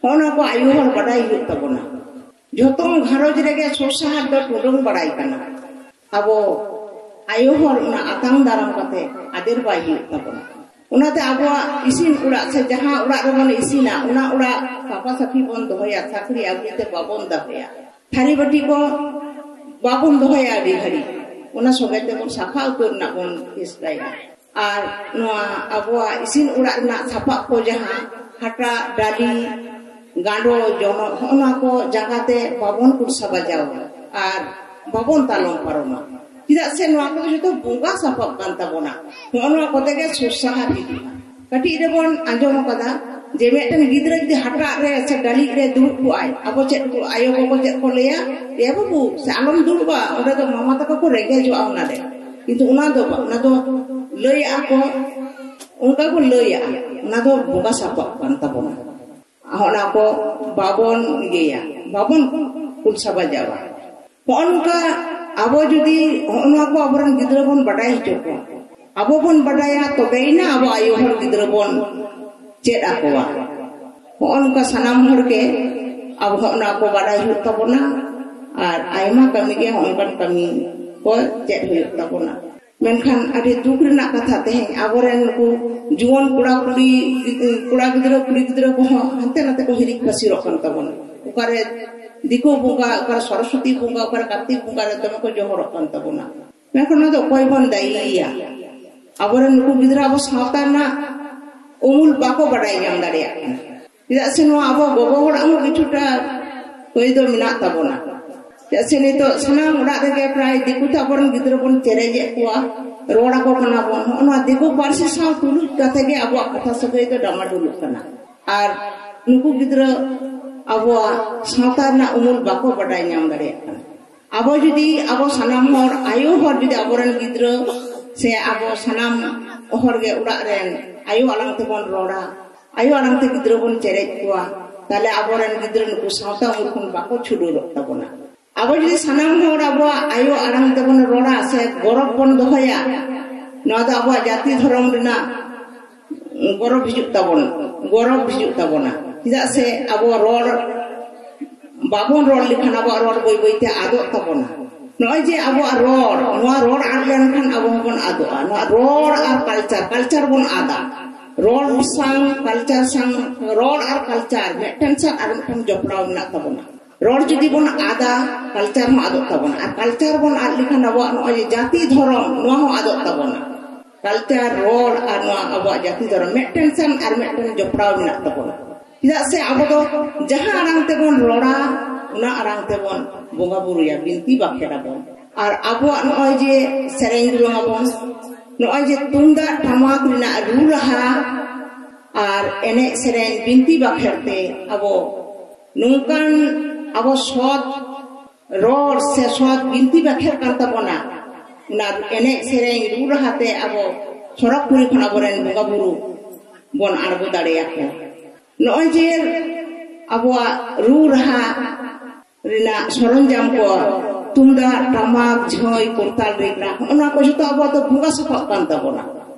ᱦᱚᱸᱜᱼᱚ ᱱᱚᱣᱟ ᱠᱚ ᱟᱭᱳ ᱦᱚᱲ ᱵᱟᱰᱟᱭ ᱦᱩᱭᱩᱜ ᱛᱟᱵᱚᱱᱟ᱾ ᱡᱷᱚᱛᱚ ᱜᱷᱟᱨᱚᱸᱡᱽ ᱨᱮᱜᱮ ᱥᱩᱠ ᱥᱟᱦᱟᱨ ᱫᱚ ᱴᱩᱰᱟᱹᱝ ᱵᱟᱲᱟᱭ ᱠᱟᱱᱟ᱾ ᱟᱵᱚ ᱟᱭᱳ ᱦᱚᱲ ᱚᱱᱟ ᱟᱛᱟᱝ ᱫᱟᱨᱟᱢ ᱠᱟᱛᱮ ᱟᱫᱮᱨ ᱵᱟᱭ ᱦᱩᱭᱩᱜ ᱛᱟᱵᱚᱱᱟ᱾ ᱚᱱᱟᱛᱮ ᱟᱵᱚᱣᱟᱜ ᱤᱥᱤᱱ ᱚᱲᱟᱜ ᱥᱮ ᱡᱟᱦᱟᱸ ᱚᱲᱟᱜ ᱨᱮᱵᱚᱱ ᱤᱥᱤᱱᱟ, ᱚᱱᱟ ᱚᱲᱟᱜ ᱥᱟᱯᱷᱟ ᱥᱟᱹᱯᱷᱤ ᱵᱚᱱ ᱫᱚᱦᱚᱭᱟ, ᱥᱟᱹᱠᱲᱤ ᱟᱹᱜᱩ ᱛᱮ ᱵᱟᱵᱚᱱ ᱫᱚᱦᱚᱭᱟ, ᱛᱷᱟᱹᱨᱤ ᱵᱟᱹᱴᱤ ᱠᱚ ᱵᱟᱵᱚᱱ ᱫᱚᱦᱚᱭᱟ ᱟᱹᱰᱤ ᱜᱷᱟᱹᱲᱤᱡ, ᱚᱱᱟ ᱥᱚᱸᱜᱮ ᱛᱮᱵᱚᱱ ᱥᱟᱯᱷᱟ ᱩᱛᱟᱹᱨ ᱨᱮᱱᱟᱜ ᱵᱚᱱ ᱪᱮᱥᱴᱟᱭᱟ᱾ ᱟᱨ ᱱᱚᱣᱟ ᱟᱵᱚᱣᱟᱜ ᱤᱥᱤᱱ ᱚᱲᱟᱜ ᱨᱮᱱᱟᱜ ᱥᱟᱯᱟᱵ ᱠᱚ, ᱡᱟᱦᱟᱸ ᱦᱟᱴᱟᱜ, ᱰᱟᱹᱞᱤ, ᱜᱟᱸᱰᱚ, ᱡᱚᱱᱚᱜ, ᱦᱚᱸᱜᱼᱚ ᱱᱚᱣᱟ ᱠᱚ ᱡᱟᱸᱜᱟ ᱛᱮ ᱵᱟᱵᱚᱱ ᱠᱩᱞᱥᱟ ᱵᱟᱡᱟᱣᱟ ᱟᱨ ᱵᱟᱵᱚᱱ ᱛᱟᱞᱚᱢ ᱯᱟᱨᱚᱢᱟ᱾ ᱪᱮᱫᱟᱜ ᱥᱮ ᱱᱚᱣᱟ ᱠᱚᱫᱚ ᱡᱷᱚᱛᱚ ᱵᱚᱸᱜᱟ ᱥᱟᱯᱟᱵ ᱠᱟᱱ ᱛᱟᱵᱚᱱᱟ᱾ ᱦᱚᱸᱜᱼᱚ ᱱᱚᱣᱟ ᱠᱚᱛᱮ ᱜᱮ ᱥᱩᱠ ᱥᱟᱦᱟᱨ ᱤᱫᱤᱜᱼᱟ᱾ ᱠᱟᱹᱴᱤᱡ ᱨᱮᱵᱚᱱ ᱟᱸᱡᱚᱢ ᱟᱠᱟᱫᱟ ᱡᱮ ᱢᱤᱫᱴᱮᱱ ᱜᱤᱫᱽᱨᱟᱹ ᱡᱩᱫᱤ ᱦᱟᱴᱟᱜ ᱨᱮ ᱥᱮ ᱰᱟᱹᱞᱤᱡ ᱨᱮ ᱫᱩᱲᱩᱵ ᱠᱚᱜᱼᱟᱭ, ᱟᱵᱚ ᱪᱮᱫ ᱠᱚ, ᱟᱭᱳ ᱠᱚᱠᱚ ᱪᱮᱫ ᱠᱚ ᱞᱟᱹᱭᱟ, "ᱮ ᱵᱟᱹᱵᱩ, ᱥᱮ ᱟᱞᱚᱢ ᱫᱩᱲᱩᱵᱟ, ᱚᱸᱰᱮ ᱫᱚ ᱢᱟᱢᱟ ᱛᱟᱠᱚ ᱠᱚ ᱨᱮᱸᱜᱮᱡᱚᱜᱼᱟ ᱚᱱᱟᱨᱮ᱾" ᱠᱤᱱᱛᱩ ᱚᱱᱟ ᱫᱚ ᱵᱟᱝ, ᱚᱱᱟ ᱫᱚ ᱞᱟᱹᱭᱟᱜᱼᱟ ᱠᱚ, ᱚᱱᱠᱟ ᱠᱚ ᱞᱟᱹᱭᱟᱜᱼᱟ, ᱚᱱᱟ ᱫᱚ ᱵᱚᱸᱜᱟ ᱥᱟᱯᱟᱵ ᱠᱟᱱ ᱛᱟᱵᱚᱱᱟ᱾ ᱚᱱᱟ ᱠᱚ ᱵᱟᱵᱚᱱ ᱤᱭᱟᱹᱭᱟ, ᱵᱟᱵᱚᱱ ᱠᱩᱞᱥᱟ ᱵᱟᱡᱟᱣᱟ᱾ ᱦᱚᱸᱜᱼᱚ ᱱᱚᱝᱠᱟ ᱟᱵᱚ ᱡᱩᱫᱤ ᱦᱚᱸᱜᱼᱚ ᱱᱚᱣᱟ ᱠᱚ ᱟᱵᱚᱨᱮᱱ ᱜᱤᱫᱽᱨᱟᱹ ᱵᱚᱱ ᱵᱟᱰᱟᱭ ᱦᱚᱪᱚ ᱠᱚᱣᱟ, ᱟᱵᱚ ᱵᱚᱱ ᱵᱟᱰᱟᱭᱟ, ᱛᱚᱵᱮᱭᱮᱱᱟ ᱟᱵᱚ ᱟᱭᱳ ᱦᱚᱲ ᱜᱤᱫᱽᱨᱟᱹ ᱵᱚᱱ ᱪᱮᱫ ᱟᱠᱚᱣᱟ᱾ ᱦᱚᱸᱜᱼᱚ ᱱᱚᱝᱠᱟ ᱥᱟᱱᱟᱢ ᱦᱚᱲ ᱜᱮ ᱟᱵᱚ ᱦᱚᱸᱜᱼᱚ ᱱᱚᱣᱟ ᱠᱚ ᱵᱟᱰᱟᱭ ᱦᱩᱭᱩᱜ ᱛᱟᱵᱚᱱᱟ᱾ ᱟᱨ ᱟᱭᱢᱟ ᱠᱟᱹᱢᱤ ᱜᱮ ᱦᱚᱸᱜᱼᱚ ᱱᱚᱝᱠᱟᱱ ᱠᱟᱹᱢᱤ ᱠᱚ ᱪᱮᱫ ᱦᱩᱭᱩᱜ ᱛᱟᱵᱚᱱᱟ᱾ ᱢᱮᱱᱠᱷᱟᱱ ᱟᱹᱰᱤ ᱫᱩᱠ ᱨᱮᱱᱟᱜ ᱠᱟᱛᱷᱟ, ᱛᱮᱦᱮᱧ ᱟᱵᱚᱨᱮᱱ ᱱᱩᱠᱩ ᱡᱩᱣᱟᱹᱱ ᱠᱚᱲᱟ ᱠᱩᱲᱤ, ᱠᱚᱲᱟ ᱜᱤᱫᱽᱨᱟᱹ ᱠᱩᱲᱤ ᱜᱤᱫᱽᱨᱟᱹ ᱠᱚᱦᱚᱸ ᱦᱟᱱᱛᱮ ᱱᱟᱛᱮ ᱠᱚ ᱦᱤᱨᱤᱡ ᱯᱟᱹᱥᱤᱨᱚᱜ ᱠᱟᱱ ᱛᱟᱵᱚᱱᱟ᱾ ᱚᱠᱟᱨᱮ ᱫᱤᱠᱩ ᱵᱚᱸᱜᱟ, ᱚᱠᱟᱨᱮ ᱥᱚᱨᱚᱥᱚᱛᱤ ᱵᱚᱸᱜᱟ, ᱚᱠᱟᱨᱮ ᱠᱟᱨᱛᱤᱠ ᱵᱚᱸᱜᱟ ᱨᱮ ᱫᱚᱢᱮ ᱠᱚ ᱡᱚᱦᱚᱨᱚᱜ ᱠᱟᱱ ᱛᱟᱵᱚᱱᱟ᱾ ᱢᱮᱱᱠᱷᱟᱱ ᱱᱚᱣᱟ ᱫᱚ ᱚᱠᱚᱭ ᱵᱚᱱ ᱫᱟᱭᱤᱭᱟ? ᱟᱵᱚᱨᱮᱱ ᱱᱩᱠᱩ ᱜᱤᱫᱽᱨᱟᱹ ᱟᱵᱚ ᱥᱟᱶᱛᱟ ᱨᱮᱱᱟᱜ ᱩᱢᱩᱞ ᱵᱟᱠᱚ ᱵᱟᱰᱟᱭ ᱧᱟᱢ ᱫᱟᱲᱮᱭᱟᱜ ᱠᱟᱱᱟ᱾ ᱪᱮᱫᱟᱜ ᱥᱮ ᱱᱚᱣᱟ ᱟᱵᱚ ᱜᱚᱜᱚ ᱦᱚᱲᱟᱜ ᱦᱚᱸ ᱠᱤᱪᱷᱩᱴᱟ ᱠᱟᱹᱭ ᱫᱚ ᱢᱮᱱᱟᱜ ᱛᱟᱵᱚᱱᱟ᱾ ᱪᱮᱫᱟᱜ ᱥᱮ ᱱᱤᱛᱚᱜ ᱥᱟᱱᱟᱢ ᱚᱲᱟᱜ ᱨᱮᱜᱮ ᱯᱨᱟᱭ ᱫᱤᱠᱩ ᱛᱮ ᱟᱵᱚᱨᱮᱱ ᱜᱤᱫᱽᱨᱟᱹ ᱵᱚᱱ ᱪᱮᱨᱮᱡᱮᱫ ᱠᱚᱣᱟ, ᱨᱚᱲ ᱟᱠᱚ ᱠᱟᱱᱟ ᱵᱚᱱ᱾ ᱦᱚᱸᱜᱼᱚ ᱱᱚᱣᱟ ᱫᱤᱠᱩ ᱯᱟᱹᱨᱥᱤ ᱥᱟᱶ ᱛᱩᱞᱩᱡ ᱠᱟᱛᱮ ᱜᱮ ᱟᱵᱚᱣᱟᱜ ᱠᱟᱛᱷᱟ ᱥᱟᱹᱜᱟᱹᱭ ᱫᱚ ᱰᱟᱢᱟᱰᱩᱞᱚᱜ ᱠᱟᱱᱟ᱾ ᱟᱨ ᱱᱩᱠᱩ ᱜᱤᱫᱽᱨᱟᱹ ᱟᱵᱚᱣᱟᱜ ᱥᱟᱶᱛᱟ ᱨᱮᱱᱟᱜ ᱩᱢᱩᱞ ᱵᱟᱠᱚ ᱵᱟᱰᱟᱭ ᱧᱟᱢ ᱫᱟᱲᱮᱭᱟᱜ ᱠᱟᱱᱟ᱾ ᱟᱵᱚ ᱡᱩᱫᱤ, ᱟᱵᱚ ᱥᱟᱱᱟᱢ ᱦᱚᱲ, ᱟᱭᱳ ᱦᱚᱲ ᱡᱩᱫᱤ ᱟᱵᱚᱨᱮᱱ ᱜᱤᱫᱽᱨᱟᱹ ᱥᱮ ᱟᱵᱚ ᱥᱟᱱᱟᱢ ᱦᱚᱲ ᱜᱮ ᱚᱲᱟᱜ ᱨᱮᱱ ᱟᱭᱳ ᱟᱲᱟᱝ ᱛᱮᱵᱚᱱ ᱨᱚᱲᱟ, ᱟᱭᱳ ᱟᱲᱟᱝ ᱛᱮ ᱜᱤᱫᱽᱨᱟᱹ ᱵᱚᱱ ᱪᱮᱨᱮᱡ ᱠᱚᱣᱟ, ᱛᱟᱦᱞᱮ ᱟᱵᱚᱨᱮᱱ ᱜᱤᱫᱽᱨᱟᱹ ᱱᱩᱠᱩ ᱥᱟᱶᱛᱟ ᱩᱢᱩᱞ ᱠᱷᱚᱱ ᱵᱟᱠᱚ ᱪᱷᱩᱰᱟᱹᱨᱚᱜ ᱛᱟᱵᱚᱱᱟ᱾ ᱟᱵᱚ ᱡᱩᱫᱤ ᱥᱟᱱᱟᱢ ᱦᱚᱲ ᱟᱵᱚᱣᱟᱜ ᱟᱭᱳ ᱟᱲᱟᱝ ᱛᱮᱵᱚᱱ ᱨᱚᱲᱟ ᱥᱮ ᱜᱚᱨᱚᱵᱽ ᱵᱚᱱ ᱫᱚᱦᱚᱭᱟ, ᱱᱚᱣᱟ ᱫᱚ ᱟᱵᱚᱣᱟᱜ ᱡᱟᱹᱛᱤ ᱫᱷᱚᱨᱚᱢ ᱨᱮᱱᱟᱜ ᱜᱚᱨᱚᱵᱽ ᱦᱤᱡᱩᱜ ᱛᱟᱵᱚᱱᱟ, ᱜᱚᱨᱚᱵᱽ ᱦᱤᱡᱩᱜ ᱛᱟᱵᱚᱱᱟ᱾ ᱪᱮᱫᱟᱜ ᱥᱮ ᱟᱵᱚ ᱨᱚᱲ ᱵᱟᱵᱚᱱ ᱨᱚᱲ ᱞᱮᱠᱷᱟᱱ ᱟᱵᱚᱣᱟᱜ ᱨᱚᱲ ᱵᱟᱹᱭ ᱵᱟᱹᱭ ᱛᱮ ᱟᱫᱚᱜ ᱛᱟᱵᱚᱱᱟ᱾ ᱱᱚᱜᱼᱚᱭ ᱡᱮ ᱟᱵᱚᱣᱟᱜ ᱨᱚᱲ, ᱱᱚᱣᱟ ᱨᱚᱲ ᱟᱫ ᱞᱮᱱᱠᱷᱟᱱ ᱟᱵᱚ ᱦᱚᱸᱵᱚᱱ ᱟᱫᱚᱜᱼᱟ᱾ ᱱᱚᱣᱟ ᱨᱚᱲ ᱟᱨ ᱠᱟᱞᱪᱟᱨ, ᱠᱟᱞᱪᱟᱨ ᱵᱚᱱ ᱟᱫᱟ᱾ ᱨᱚᱲ ᱥᱟᱝ ᱠᱟᱞᱪᱟᱨ ᱥᱟᱝ, ᱨᱚᱲ ᱟᱨ ᱠᱟᱞᱪᱟᱨ ᱢᱤᱫᱴᱮᱱ ᱥᱟᱶ ᱟᱨ ᱢᱤᱫᱴᱮᱱ ᱡᱚᱯᱲᱟᱣ ᱢᱮᱱᱟᱜ ᱛᱟᱵᱚᱱᱟ᱾ ᱨᱚᱲ ᱡᱩᱫᱤ ᱵᱚᱱ ᱟᱫᱟ, ᱠᱟᱞᱪᱟᱨ ᱦᱚᱸ ᱟᱫᱚᱜ ᱛᱟᱵᱚᱱᱟ᱾ ᱟᱨ ᱠᱟᱞᱪᱟᱨ ᱵᱚᱱ ᱟᱫ ᱞᱮᱠᱷᱟᱱ ᱟᱵᱚᱣᱟᱜ ᱱᱚᱜᱼᱚᱭ ᱡᱮ ᱡᱟᱹᱛᱤ ᱫᱷᱚᱨᱚᱢ, ᱱᱚᱣᱟ ᱦᱚᱸ ᱟᱫᱚᱜ ᱛᱟᱵᱚᱱᱟ᱾ ᱠᱟᱞᱪᱟᱨ, ᱨᱚᱲ ᱟᱨ ᱱᱚᱣᱟ ᱟᱵᱚᱣᱟᱜ ᱡᱟᱹᱛᱤ ᱫᱷᱚᱨᱚᱢ ᱢᱤᱫᱴᱮᱱ ᱥᱟᱶ ᱟᱨ ᱢᱤᱫᱴᱮᱱ ᱡᱚᱯᱲᱟᱣ ᱢᱮᱱᱟᱜ ᱛᱟᱵᱚᱱᱟ᱾ ᱪᱮᱫᱟᱜ ᱥᱮ ᱟᱵᱚ ᱫᱚ ᱡᱟᱦᱟᱸ ᱟᱲᱟᱝ ᱛᱮᱵᱚᱱ ᱨᱚᱲᱟ, ᱚᱱᱟ ᱟᱲᱟᱝ ᱛᱮᱵᱚᱱ ᱵᱚᱸᱜᱟ ᱵᱩᱨᱩᱭᱟ, ᱵᱤᱱᱛᱤ ᱵᱟᱠᱷᱮᱲ ᱟᱵᱚᱱ᱾ ᱟᱨ ᱟᱵᱚᱣᱟᱜ ᱱᱚᱜᱼᱚᱭ ᱡᱮ ᱥᱮᱨᱮᱧ ᱫᱩᱨᱟᱹᱝ ᱟᱵᱚᱱ, ᱱᱚᱜᱼᱚᱭ ᱡᱮ ᱛᱩᱢᱫᱟᱜ ᱴᱟᱢᱟᱠ ᱨᱮᱱᱟᱜ ᱨᱩ ᱨᱟᱦᱟ ᱟᱨ ᱮᱱᱮᱡ ᱥᱮᱨᱮᱧ ᱵᱤᱱᱛᱤ ᱵᱟᱠᱷᱮᱲ ᱛᱮ ᱟᱵᱚ ᱱᱚᱝᱠᱟᱱ ᱟᱵᱚ ᱥᱚᱛ ᱨᱚᱲ ᱥᱮ ᱥᱚᱛ ᱵᱤᱱᱛᱤ ᱵᱟᱠᱷᱮᱲ ᱠᱟᱱ ᱛᱟᱵᱚᱱᱟ᱾ ᱚᱱᱟ ᱮᱱᱮᱡ ᱥᱮᱨᱮᱧ ᱨᱩ ᱨᱟᱦᱟ ᱛᱮ ᱟᱵᱚ ᱥᱚᱨᱚᱜᱽᱯᱩᱨᱤ ᱠᱷᱚᱱ ᱟᱵᱚᱨᱮᱱ ᱵᱚᱸᱜᱟ ᱵᱩᱨᱩ ᱵᱚᱱ ᱟᱬᱜᱚ ᱫᱟᱲᱮᱭᱟᱠᱚᱣᱟ᱾ ᱱᱚᱜᱼᱚᱭ ᱡᱮ ᱟᱵᱚᱣᱟᱜ ᱨᱩ ᱨᱟᱦᱟ ᱨᱮᱱᱟᱜ ᱥᱚᱨᱚᱧᱡᱟᱢ ᱠᱚ, ᱛᱩᱢᱫᱟᱜ, ᱴᱟᱢᱟᱠ, ᱡᱷᱟᱹᱭ, ᱠᱚᱨᱛᱟᱞ, ᱨᱮᱜᱽᱲᱟ, ᱦᱚᱸᱜᱼᱚ ᱱᱚᱣᱟ ᱠᱚ ᱡᱷᱚᱛᱚ ᱟᱵᱚᱣᱟᱜ ᱫᱚ ᱵᱚᱸᱜᱟ ᱥᱟᱯᱟᱵ ᱠᱟᱱ ᱛᱟᱵᱚᱱᱟ᱾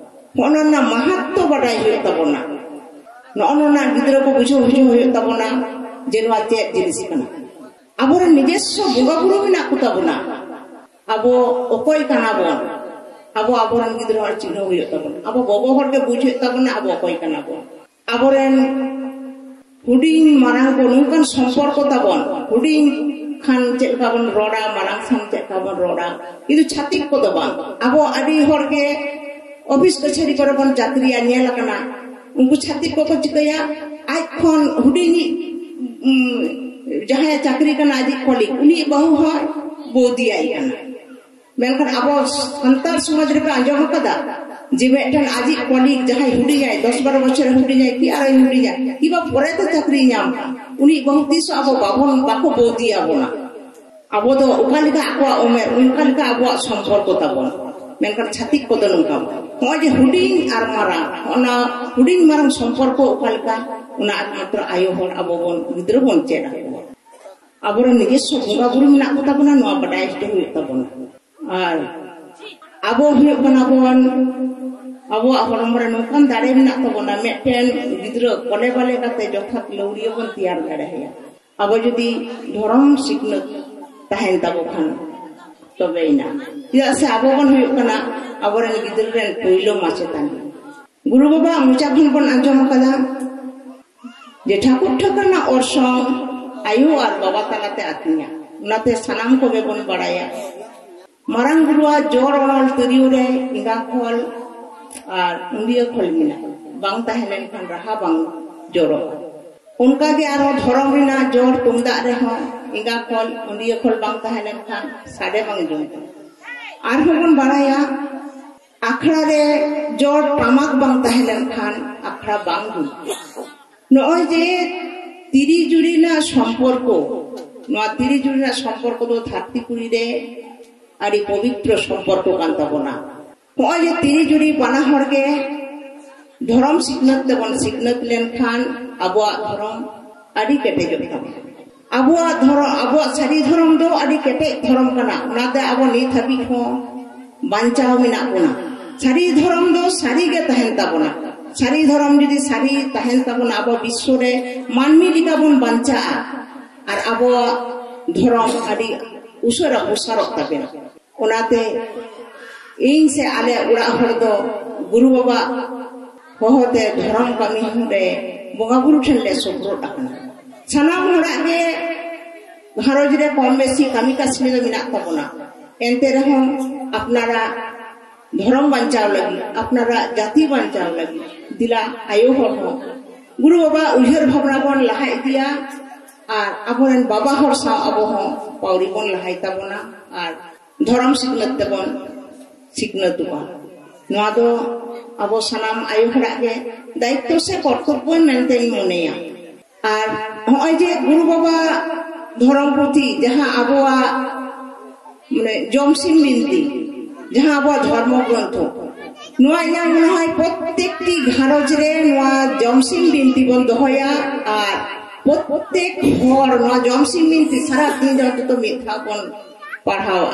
ᱦᱚᱸᱜᱼᱚ ᱱᱚᱣᱟ ᱨᱮᱱᱟᱜ ᱢᱟᱦᱟᱛᱛᱚ ᱵᱟᱰᱟᱭ ᱦᱩᱭᱩᱜ ᱛᱟᱵᱚᱱᱟ᱾ ᱱᱚᱜᱼᱚ ᱱᱚᱣᱟ ᱨᱮᱱᱟᱜ ᱜᱤᱫᱽᱨᱟᱹ ᱠᱚ ᱵᱩᱡᱷᱟᱹᱣ ᱦᱚᱪᱚ ᱦᱩᱭᱩᱜ ᱛᱟᱵᱚᱱᱟ ᱡᱮ ᱱᱚᱣᱟ ᱪᱮᱫ ᱡᱤᱱᱤᱥ ᱠᱟᱱᱟ᱾ ᱟᱵᱚᱨᱮᱱ ᱱᱤᱡᱚᱥᱥᱚ ᱵᱚᱸᱜᱟ ᱵᱩᱨᱩ ᱢᱮᱱᱟᱜ ᱠᱚ ᱛᱟᱵᱚᱱᱟ᱾ ᱟᱵᱚ ᱚᱠᱚᱭ ᱠᱟᱱᱟ ᱵᱚᱱ, ᱟᱵᱚ ᱟᱵᱚᱨᱮᱱ ᱜᱤᱫᱽᱨᱟᱹ ᱦᱚᱲ ᱪᱤᱱᱦᱟᱹᱣ ᱦᱩᱭᱩᱜ ᱛᱟᱵᱚᱱᱟ᱾ ᱟᱵᱚ ᱜᱚᱜᱚ ᱦᱚᱲ ᱜᱮ ᱵᱩᱡᱽ ᱦᱩᱭᱩᱜ ᱛᱟᱵᱚᱱᱟ ᱟᱵᱚ ᱚᱠᱚᱭ ᱠᱟᱱᱟ ᱵᱚᱱ᱾ ᱟᱵᱚᱨᱮᱱ ᱦᱩᱰᱤᱧ ᱢᱟᱨᱟᱝ ᱠᱚ ᱱᱚᱝᱠᱟᱱ ᱥᱚᱢᱯᱚᱨᱠᱚ ᱛᱟᱵᱚᱱ, ᱦᱩᱰᱤᱧ ᱠᱷᱟᱱ ᱪᱮᱫ ᱞᱮᱠᱟ ᱵᱚᱱ ᱨᱚᱲᱟ, ᱢᱟᱨᱟᱝ ᱠᱷᱟᱱ ᱪᱮᱫ ᱞᱮᱠᱟ ᱵᱚᱱ ᱨᱚᱲᱟ, ᱠᱤᱱᱛᱩ ᱪᱷᱟᱹᱛᱤᱠ ᱠᱚᱫᱚ ᱵᱟᱝ᱾ ᱟᱵᱚ ᱟᱹᱰᱤ ᱦᱚᱲ ᱜᱮ ᱚᱯᱷᱤᱥ ᱠᱟᱪᱷᱟᱹᱨᱤ ᱠᱚᱨᱮ ᱵᱚᱱ ᱪᱟᱹᱠᱨᱤᱭᱟ, ᱧᱮᱞ ᱟᱠᱟᱱᱟ᱾ ᱩᱱᱠᱩ ᱪᱷᱟᱹᱛᱤᱠ ᱠᱚᱠᱚ ᱪᱤᱠᱟᱹᱭᱟ, ᱟᱡ ᱠᱷᱚᱱ ᱦᱩᱰᱤᱧᱤᱡ, ᱩᱢ, ᱡᱟᱦᱟᱸᱭ ᱪᱟᱹᱠᱨᱤ ᱠᱟᱱᱟ, ᱟᱡᱤᱡ ᱠᱚᱞᱤᱜᱽ, ᱩᱱᱤᱭᱤᱡ ᱵᱟᱹᱦᱩ ᱦᱚᱸ ᱵᱚᱣᱫᱤᱭᱟᱭ ᱠᱟᱱᱟ᱾ ᱢᱮᱱᱠᱷᱟᱱ ᱟᱵᱚ ᱥᱟᱱᱛᱟᱲ ᱥᱚᱢᱟᱡᱽ ᱨᱮᱯᱮ ᱟᱸᱡᱚᱢ ᱟᱠᱟᱫᱟ ᱡᱮ ᱢᱤᱫᱴᱮᱱ ᱟᱡᱤᱡ ᱠᱚᱞᱤᱜᱽ ᱡᱟᱦᱟᱸᱭ ᱦᱩᱰᱤᱧᱟᱭ, ᱫᱚᱥ ᱵᱟᱨᱚ ᱵᱚᱪᱷᱚᱨᱮ ᱦᱩᱰᱤᱧᱟᱭ ᱠᱤ ᱟᱨᱚᱭ ᱦᱩᱰᱤᱧᱟ, ᱠᱤᱵᱟ ᱯᱚᱨᱮᱛᱮ ᱪᱟᱹᱠᱨᱤᱭ ᱧᱟᱢ, ᱩᱱᱤ ᱵᱟᱹᱦᱩ ᱛᱤᱥ ᱦᱚᱸ ᱟᱵᱚ ᱵᱟᱵᱚᱱ, ᱵᱟᱠᱚ ᱵᱚᱣᱫᱤ ᱟᱵᱚᱱᱟ᱾ ᱟᱵᱚ ᱫᱚ ᱚᱠᱟ ᱞᱮᱠᱟ ᱟᱠᱚᱣᱟᱜ ᱩᱢᱮᱨ, ᱚᱱᱠᱟ ᱞᱮᱠᱟ ᱟᱵᱚᱣᱟᱜ ᱥᱚᱢᱯᱚᱨᱠᱚ ᱛᱟᱵᱚᱱ᱾ ᱢᱮᱱᱠᱷᱟᱱ ᱪᱷᱟᱹᱛᱤᱠ ᱠᱚᱫᱚ ᱱᱚᱝᱠᱟ ᱵᱟᱝ᱾ ᱱᱚᱜᱼᱚᱭ ᱡᱮ ᱦᱩᱰᱤᱧ ᱟᱨ ᱢᱟᱨᱟᱝ, ᱚᱱᱟ ᱦᱩᱰᱤᱧ ᱢᱟᱨᱟᱝ ᱥᱚᱢᱯᱚᱨᱠᱚ ᱚᱠᱟ ᱞᱮᱠᱟ, ᱚᱱᱟ ᱮᱠᱢᱟᱛᱨᱚ ᱟᱭᱳ ᱦᱚᱲ ᱟᱵᱚ ᱵᱚᱱ, ᱜᱤᱫᱽᱨᱟᱹ ᱵᱚᱱ ᱪᱮᱫ ᱟᱠᱚᱣᱟ᱾ ᱟᱵᱚᱨᱮᱱ ᱱᱤᱡᱮᱥᱥᱚ ᱵᱚᱸᱜᱟ ᱵᱩᱨᱩ ᱢᱮᱱᱟᱜ ᱠᱚᱛᱟ ᱵᱚᱱᱟ, ᱱᱚᱣᱟ ᱵᱟᱰᱟᱭ ᱦᱚᱪᱚ ᱦᱩᱭᱩᱜ ᱛᱟᱵᱚᱱᱟ᱾ ᱟᱨ ᱟᱵᱚ ᱦᱩᱭᱩᱜ ᱠᱟᱱᱟ ᱵᱚᱱ, ᱟᱵᱚᱣᱟᱜ ᱦᱚᱲᱢᱚ ᱨᱮ ᱱᱚᱝᱠᱟᱱ ᱫᱟᱲᱮ ᱢᱮᱱᱟᱜ ᱛᱟᱵᱚᱱᱟ, ᱢᱤᱫᱴᱮᱱ ᱜᱤᱫᱽᱨᱟᱹ ᱠᱚᱞᱮ ᱵᱟᱞᱮ ᱠᱟᱛᱮ ᱡᱚᱛᱷᱟᱛ ᱞᱟᱹᱣᱲᱤᱭᱟᱹ ᱵᱚᱱ ᱛᱮᱭᱟᱨ ᱫᱟᱲᱮᱭᱟᱭᱟ᱾ ᱟᱵᱚ ᱡᱩᱫᱤ ᱫᱷᱚᱨᱚᱢ ᱥᱤᱠᱷᱱᱟᱹᱛ ᱛᱟᱦᱮᱱ ᱛᱟᱵᱚ ᱠᱷᱟᱱ, ᱛᱚᱵᱮᱭᱮᱱᱟ᱾ ᱪᱮᱫᱟᱜ ᱥᱮ ᱟᱵᱚ ᱵᱚᱱ ᱦᱩᱭᱩᱜ ᱠᱟᱱᱟ ᱟᱵᱚᱨᱮᱱ ᱜᱤᱫᱽᱨᱟᱹ ᱨᱮᱱ ᱯᱳᱭᱞᱳ ᱢᱟᱪᱮᱛᱟᱱᱤ᱾ ᱜᱩᱨᱩ ᱵᱟᱵᱟᱣᱟᱜ ᱢᱚᱪᱟ ᱠᱷᱚᱱ ᱵᱚᱱ ᱟᱸᱡᱚᱢ ᱟᱠᱟᱫᱟ ᱡᱮ ᱴᱷᱟᱹᱠᱩᱨ ᱴᱷᱟᱹᱠᱨᱟᱱᱟᱜ ᱚᱨᱥᱚᱝ ᱟᱭᱳ ᱟᱨ ᱵᱟᱵᱟ ᱛᱟᱞᱟᱛᱮ ᱟᱹᱛᱤᱧᱟ᱾ ᱚᱱᱟᱛᱮ ᱥᱟᱱᱟᱢ ᱠᱚᱜᱮ ᱵᱚᱱ ᱵᱟᱲᱟᱭᱟ, ᱢᱟᱨᱟᱝ ᱵᱩᱨᱩᱣᱟᱜ ᱡᱚᱲ ᱚᱱᱚᱞ ᱛᱤᱨᱭᱳ ᱨᱮ ᱮᱸᱜᱟ ᱠᱷᱚᱞ ᱟᱨ ᱩᱸᱰᱤᱭᱟᱹ ᱠᱷᱚᱞ ᱢᱮᱱᱟᱜᱼᱟ᱾ ᱵᱟᱝ ᱛᱟᱦᱮᱸ ᱞᱮᱱᱠᱷᱟᱱ ᱨᱟᱦᱟ ᱵᱟᱝ ᱡᱚᱨᱚᱜᱼᱟ᱾ ᱚᱱᱠᱟᱜᱮ ᱟᱨᱦᱚᱸ ᱫᱷᱚᱨᱚᱢ ᱨᱮᱱᱟᱜ ᱡᱚᱲ ᱛᱩᱢᱫᱟᱜ ᱨᱮᱦᱚᱸ ᱮᱸᱜᱟ ᱠᱷᱚᱞ, ᱩᱸᱰᱤᱭᱟᱹ ᱠᱷᱚᱞ ᱵᱟᱝ ᱛᱟᱦᱮᱸ ᱞᱮᱱᱠᱷᱟᱱ ᱥᱟᱰᱮ ᱵᱟᱝ ᱡᱚᱢᱚᱜᱼᱟ᱾ ᱟᱨᱦᱚᱸ ᱵᱚᱱ ᱵᱟᱲᱟᱭᱟ, ᱟᱠᱷᱲᱟ ᱨᱮ ᱡᱚᱲ ᱴᱟᱢᱟᱠ ᱵᱟᱝ ᱛᱟᱦᱮᱸ ᱞᱮᱱᱠᱷᱟᱱ ᱟᱠᱷᱲᱟ ᱵᱟᱝ ᱦᱩᱭᱩᱜᱼᱟ᱾ ᱱᱚᱜᱼᱚᱭ ᱡᱮ ᱛᱤᱨᱤ ᱡᱩᱨᱤ ᱨᱮᱱᱟᱜ ᱥᱚᱢᱯᱚᱨᱠᱚ, ᱱᱚᱣᱟ ᱛᱤᱨᱤ ᱡᱩᱨᱤ ᱨᱮᱱᱟᱜ ᱥᱚᱢᱯᱚᱨᱠᱚ ᱫᱚ ᱫᱷᱟᱹᱨᱛᱤ ᱯᱩᱨᱤ ᱨᱮ ᱟᱹᱰᱤ ᱯᱚᱵᱤᱛᱨᱚ ᱥᱚᱢᱯᱚᱨᱠᱚ ᱠᱟᱱ ᱛᱟᱵᱚᱱᱟ᱾ ᱱᱚᱜᱼᱚᱭ ᱡᱮ ᱛᱤᱨᱤ ᱡᱩᱨᱤ ᱵᱟᱱᱟ ᱦᱚᱲ ᱜᱮ ᱫᱷᱚᱨᱚᱢ ᱥᱤᱠᱷᱱᱟᱹᱛ ᱛᱮᱵᱚᱱ ᱥᱤᱠᱷᱱᱟᱹᱛ ᱞᱮᱱᱠᱷᱟᱱ ᱟᱵᱚᱣᱟᱜ ᱫᱷᱚᱨᱚᱢ ᱟᱹᱰᱤ ᱠᱮᱴᱮᱡᱚᱜ ᱛᱟᱵᱚᱱᱟ᱾ ᱟᱵᱚᱣᱟᱜ ᱫᱷᱚᱨᱚᱢ, ᱟᱵᱚᱣᱟᱜ ᱥᱟᱹᱨᱤ ᱫᱷᱚᱨᱚᱢ ᱫᱚ ᱟᱹᱰᱤ ᱠᱮᱴᱮᱡ ᱫᱷᱚᱨᱚᱢ ᱠᱟᱱᱟ, ᱚᱱᱟᱛᱮ ᱟᱵᱚ ᱱᱤᱛ ᱦᱟᱹᱵᱤᱡ ᱦᱚᱸ ᱵᱟᱧᱪᱟᱣ ᱢᱮᱱᱟᱜ ᱵᱚᱱᱟ᱾ ᱥᱟᱹᱨᱤ ᱫᱷᱚᱨᱚᱢ ᱫᱚ ᱥᱟᱹᱨᱤ ᱜᱮ ᱛᱟᱦᱮᱱ ᱛᱟᱵᱚᱱᱟ᱾ ᱥᱟᱹᱨᱤ ᱫᱷᱚᱨᱚᱢ ᱡᱩᱫᱤ ᱥᱟᱹᱨᱤ ᱛᱟᱦᱮᱱ ᱛᱟᱵᱚᱱᱟ, ᱟᱵᱚ ᱵᱤᱥᱥᱚ ᱨᱮ ᱢᱟᱹᱱᱢᱤ ᱞᱮᱠᱟ ᱵᱚᱱ ᱵᱟᱧᱪᱟᱜᱼᱟ ᱟᱨ ᱟᱵᱚᱣᱟᱜ ᱫᱷᱚᱨᱚᱢ ᱟᱹᱰᱤ ᱩᱥᱟᱹᱨᱟ ᱯᱨᱚᱥᱟᱨᱚᱜ ᱛᱟᱵᱚᱱᱟ᱾ ᱚᱱᱟᱛᱮ ᱤᱧ ᱥᱮ ᱟᱞᱮ ᱚᱲᱟᱜ ᱦᱚᱲ ᱫᱚ ᱜᱩᱨᱩ ᱵᱟᱵᱟ ᱦᱚᱦᱚᱛᱮ ᱫᱷᱚᱨᱚᱢ ᱠᱟᱹᱢᱤ ᱨᱮ ᱵᱚᱸᱜᱟ ᱵᱩᱨᱩ ᱴᱷᱮᱱ ᱞᱮ ᱥᱚᱯᱨᱚᱫ ᱟᱠᱟᱱᱟ᱾ ᱥᱟᱱᱟᱢ ᱦᱚᱲᱟᱜ ᱜᱮ ᱜᱷᱟᱨᱚᱸᱡᱽ ᱨᱮ ᱠᱚᱢ ᱵᱮᱥᱤ ᱠᱟᱹᱢᱤ ᱠᱟᱹᱥᱱᱤ ᱫᱚ ᱢᱮᱱᱟᱜ ᱛᱟᱵᱚᱱᱟ, ᱮᱱᱛᱮ ᱨᱮᱦᱚᱸ ᱟᱯᱱᱟᱨᱟᱜ ᱫᱷᱚᱨᱚᱢ ᱵᱟᱧᱪᱟᱣ ᱞᱟᱹᱜᱤᱫ, ᱟᱯᱱᱟᱨᱟᱜ ᱡᱟᱹᱛᱤ ᱵᱟᱧᱪᱟᱣ ᱞᱟᱹᱜᱤᱫ ᱫᱮᱞᱟ ᱟᱭᱳ ᱦᱚᱲ ᱦᱚᱸ ᱜᱩᱨᱩ ᱵᱟᱵᱟ ᱩᱭᱦᱟᱹᱨ ᱵᱷᱟᱵᱽᱱᱟ ᱵᱚᱱ ᱞᱟᱦᱟ ᱤᱫᱤᱭᱟ ᱟᱨ ᱟᱵᱚᱨᱮᱱ ᱵᱟᱵᱟ ᱦᱚᱲ ᱥᱟᱶ ᱟᱵᱚ ᱦᱚᱸ ᱯᱟᱹᱣᱲᱤ ᱵᱚᱱ ᱞᱟᱦᱟᱭ ᱛᱟᱵᱚᱱᱟ ᱟᱨ ᱫᱷᱚᱨᱚᱢ ᱥᱤᱠᱷᱱᱟᱹᱛ ᱛᱮᱵᱚᱱ ᱥᱤᱠᱷᱱᱟᱹᱛᱚᱜᱼᱟ᱾ ᱱᱚᱣᱟ ᱫᱚ ᱟᱵᱚ ᱥᱟᱱᱟᱢ ᱟᱭᱳ ᱦᱚᱲᱟᱜ ᱜᱮ ᱫᱟᱭᱤᱛᱛᱚ ᱥᱮ ᱠᱚᱨᱛᱚᱵᱽᱵᱚ ᱢᱮᱱᱛᱮᱧ ᱢᱚᱱᱮᱭᱟ᱾ ᱟᱨ ᱱᱚᱜᱼᱚᱭ ᱡᱮ ᱜᱩᱨᱩ ᱵᱟᱵᱟ ᱫᱷᱚᱨᱚᱢ ᱯᱩᱛᱷᱤ, ᱡᱟᱦᱟᱸ ᱟᱵᱚᱣᱟᱜ ᱢᱟᱱᱮ ᱡᱚᱢᱥᱤᱢ ᱵᱤᱱᱛᱤ, ᱡᱟᱦᱟᱸ ᱟᱵᱚᱣᱟᱜ ᱫᱷᱚᱨᱢᱚ ᱜᱨᱚᱱᱛᱷᱚ, ᱱᱚᱣᱟ ᱤᱧᱟᱹᱜ ᱢᱚᱱᱮ ᱦᱚᱭ ᱯᱨᱚᱛᱮᱠᱴᱤ ᱜᱷᱟᱨᱚᱸᱡᱽ ᱨᱮ ᱱᱚᱣᱟ ᱡᱚᱢᱥᱤᱢ ᱵᱤᱱᱛᱤ ᱵᱚᱱ ᱫᱚᱦᱚᱭᱟ᱾ ᱟᱨ ᱯᱨᱚᱛᱮᱠ ᱦᱚᱲ ᱱᱚᱣᱟ ᱡᱚᱢᱥᱤᱢ ᱵᱤᱱᱛᱤ ᱥᱟᱨᱟ ᱫᱤᱱ ᱨᱮ ᱚᱱᱛᱚᱛᱚ ᱢᱤᱫ ᱫᱷᱟᱣ ᱵᱚᱱ ᱯᱟᱲᱦᱟᱣᱟ᱾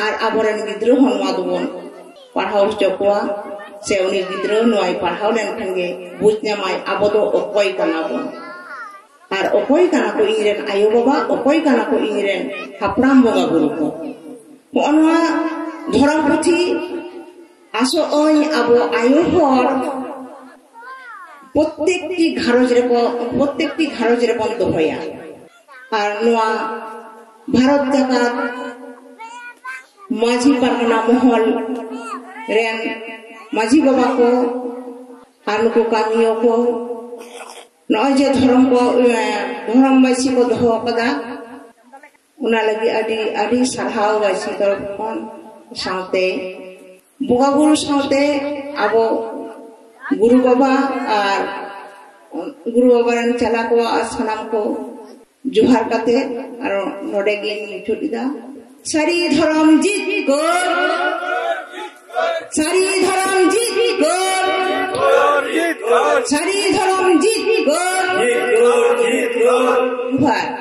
ᱟᱨ ᱟᱵᱚᱨᱮᱱ ᱜᱤᱫᱽᱨᱟᱹ ᱦᱚᱸ ᱱᱚᱣᱟ ᱫᱚᱵᱚᱱ ᱯᱟᱲᱦᱟᱣ ᱦᱚᱪᱚ ᱠᱚᱣᱟ, ᱥᱮ ᱩᱱᱤ ᱜᱤᱫᱽᱨᱟᱹ ᱱᱚᱣᱟᱭ ᱯᱟᱲᱦᱟᱣ ᱞᱮᱱᱠᱷᱟᱱ ᱜᱮ ᱵᱩᱡᱽ ᱧᱟᱢᱟᱭ ᱟᱵᱚ ᱫᱚ ᱚᱠᱚᱭ ᱠᱟᱱᱟ ᱵᱚᱱ᱾ ᱟᱨ ᱚᱠᱚᱭ ᱠᱟᱱᱟ ᱠᱚ ᱤᱧ ᱨᱮᱱ ᱟᱭᱳ ᱵᱟᱵᱟ, ᱚᱠᱚᱭ ᱠᱟᱱᱟ ᱠᱚ ᱤᱧ ᱨᱮᱱ ᱦᱟᱯᱲᱟᱢ ᱵᱚᱸᱜᱟ ᱵᱩᱨᱩ ᱠᱚ᱾ ᱦᱚᱸᱜᱼᱚ ᱱᱚᱣᱟ ᱫᱷᱚᱨᱚᱢ ᱯᱩᱛᱷᱤ ᱟᱥᱚᱜ ᱟᱹᱧ ᱟᱵᱚ ᱟᱭᱳ ᱦᱚᱲ ᱯᱨᱚᱛᱮᱠᱴᱤ ᱜᱷᱟᱨᱚᱸᱡᱽ ᱨᱮᱠᱚ, ᱯᱨᱚᱛᱮᱠᱴᱤ ᱜᱷᱟᱨᱚᱸᱡᱽ ᱨᱮᱵᱚᱱ ᱫᱚᱦᱚᱭᱟ᱾ ᱟᱨ ᱱᱚᱣᱟ ᱵᱷᱟᱨᱚᱛ ᱡᱟᱠᱟᱛ ᱢᱟᱹᱡᱷᱤ ᱯᱟᱨᱜᱟᱱᱟ ᱢᱚᱦᱚᱞ ᱨᱮᱱ ᱢᱟᱹᱡᱷᱤ ᱵᱟᱵᱟ ᱠᱚ ᱟᱨ ᱱᱩᱠᱩ ᱠᱟᱹᱢᱤᱭᱟᱹ ᱠᱚ, ᱱᱚᱜᱼᱚᱭ ᱡᱮ ᱫᱷᱚᱨᱚᱢ ᱠᱚ, ᱮ, ᱫᱷᱚᱨᱚᱢ ᱵᱟᱹᱭᱥᱤ ᱠᱚ ᱫᱚᱦᱚ ᱟᱠᱟᱫᱟ, ᱚᱱᱟ ᱞᱟᱹᱜᱤᱫ ᱟᱹᱰᱤ, ᱟᱹᱰᱤ ᱥᱟᱨᱦᱟᱣ ᱵᱟᱹᱭᱥᱤ ᱛᱚᱨᱚᱯ ᱠᱷᱚᱱ᱾ ᱥᱟᱶᱛᱮ ᱵᱚᱸᱜᱟ ᱵᱩᱨᱩ ᱥᱟᱶᱛᱮ ᱟᱵᱚ ᱜᱩᱨᱩ ᱵᱟᱵᱟ ᱟᱨ ᱜᱩᱨᱩ ᱵᱟᱵᱟ ᱨᱮᱱ ᱪᱟᱞᱟ ᱠᱚᱣᱟᱜ ᱟᱨ ᱥᱟᱱᱟᱢ ᱠᱚ ᱡᱚᱦᱟᱨ ᱠᱟᱛᱮ ᱟᱨ ᱱᱚᱰᱮ ᱜᱤᱧ ᱢᱩᱪᱟᱹᱫ ᱮᱫᱟ᱾ ᱥᱟᱹᱨᱤ ᱫᱷᱚᱨᱚᱢ ᱡᱤᱛᱠᱚᱨ, ᱥᱟᱹᱨᱤ ᱫᱷᱚᱨᱚᱢ ᱡᱤᱛᱠᱚᱨ, ᱥᱟᱹᱨᱤ ᱫᱷᱚᱨᱚᱢ ᱡᱤᱛᱠᱚᱨ᱾ ᱡᱚᱦᱟᱨ᱾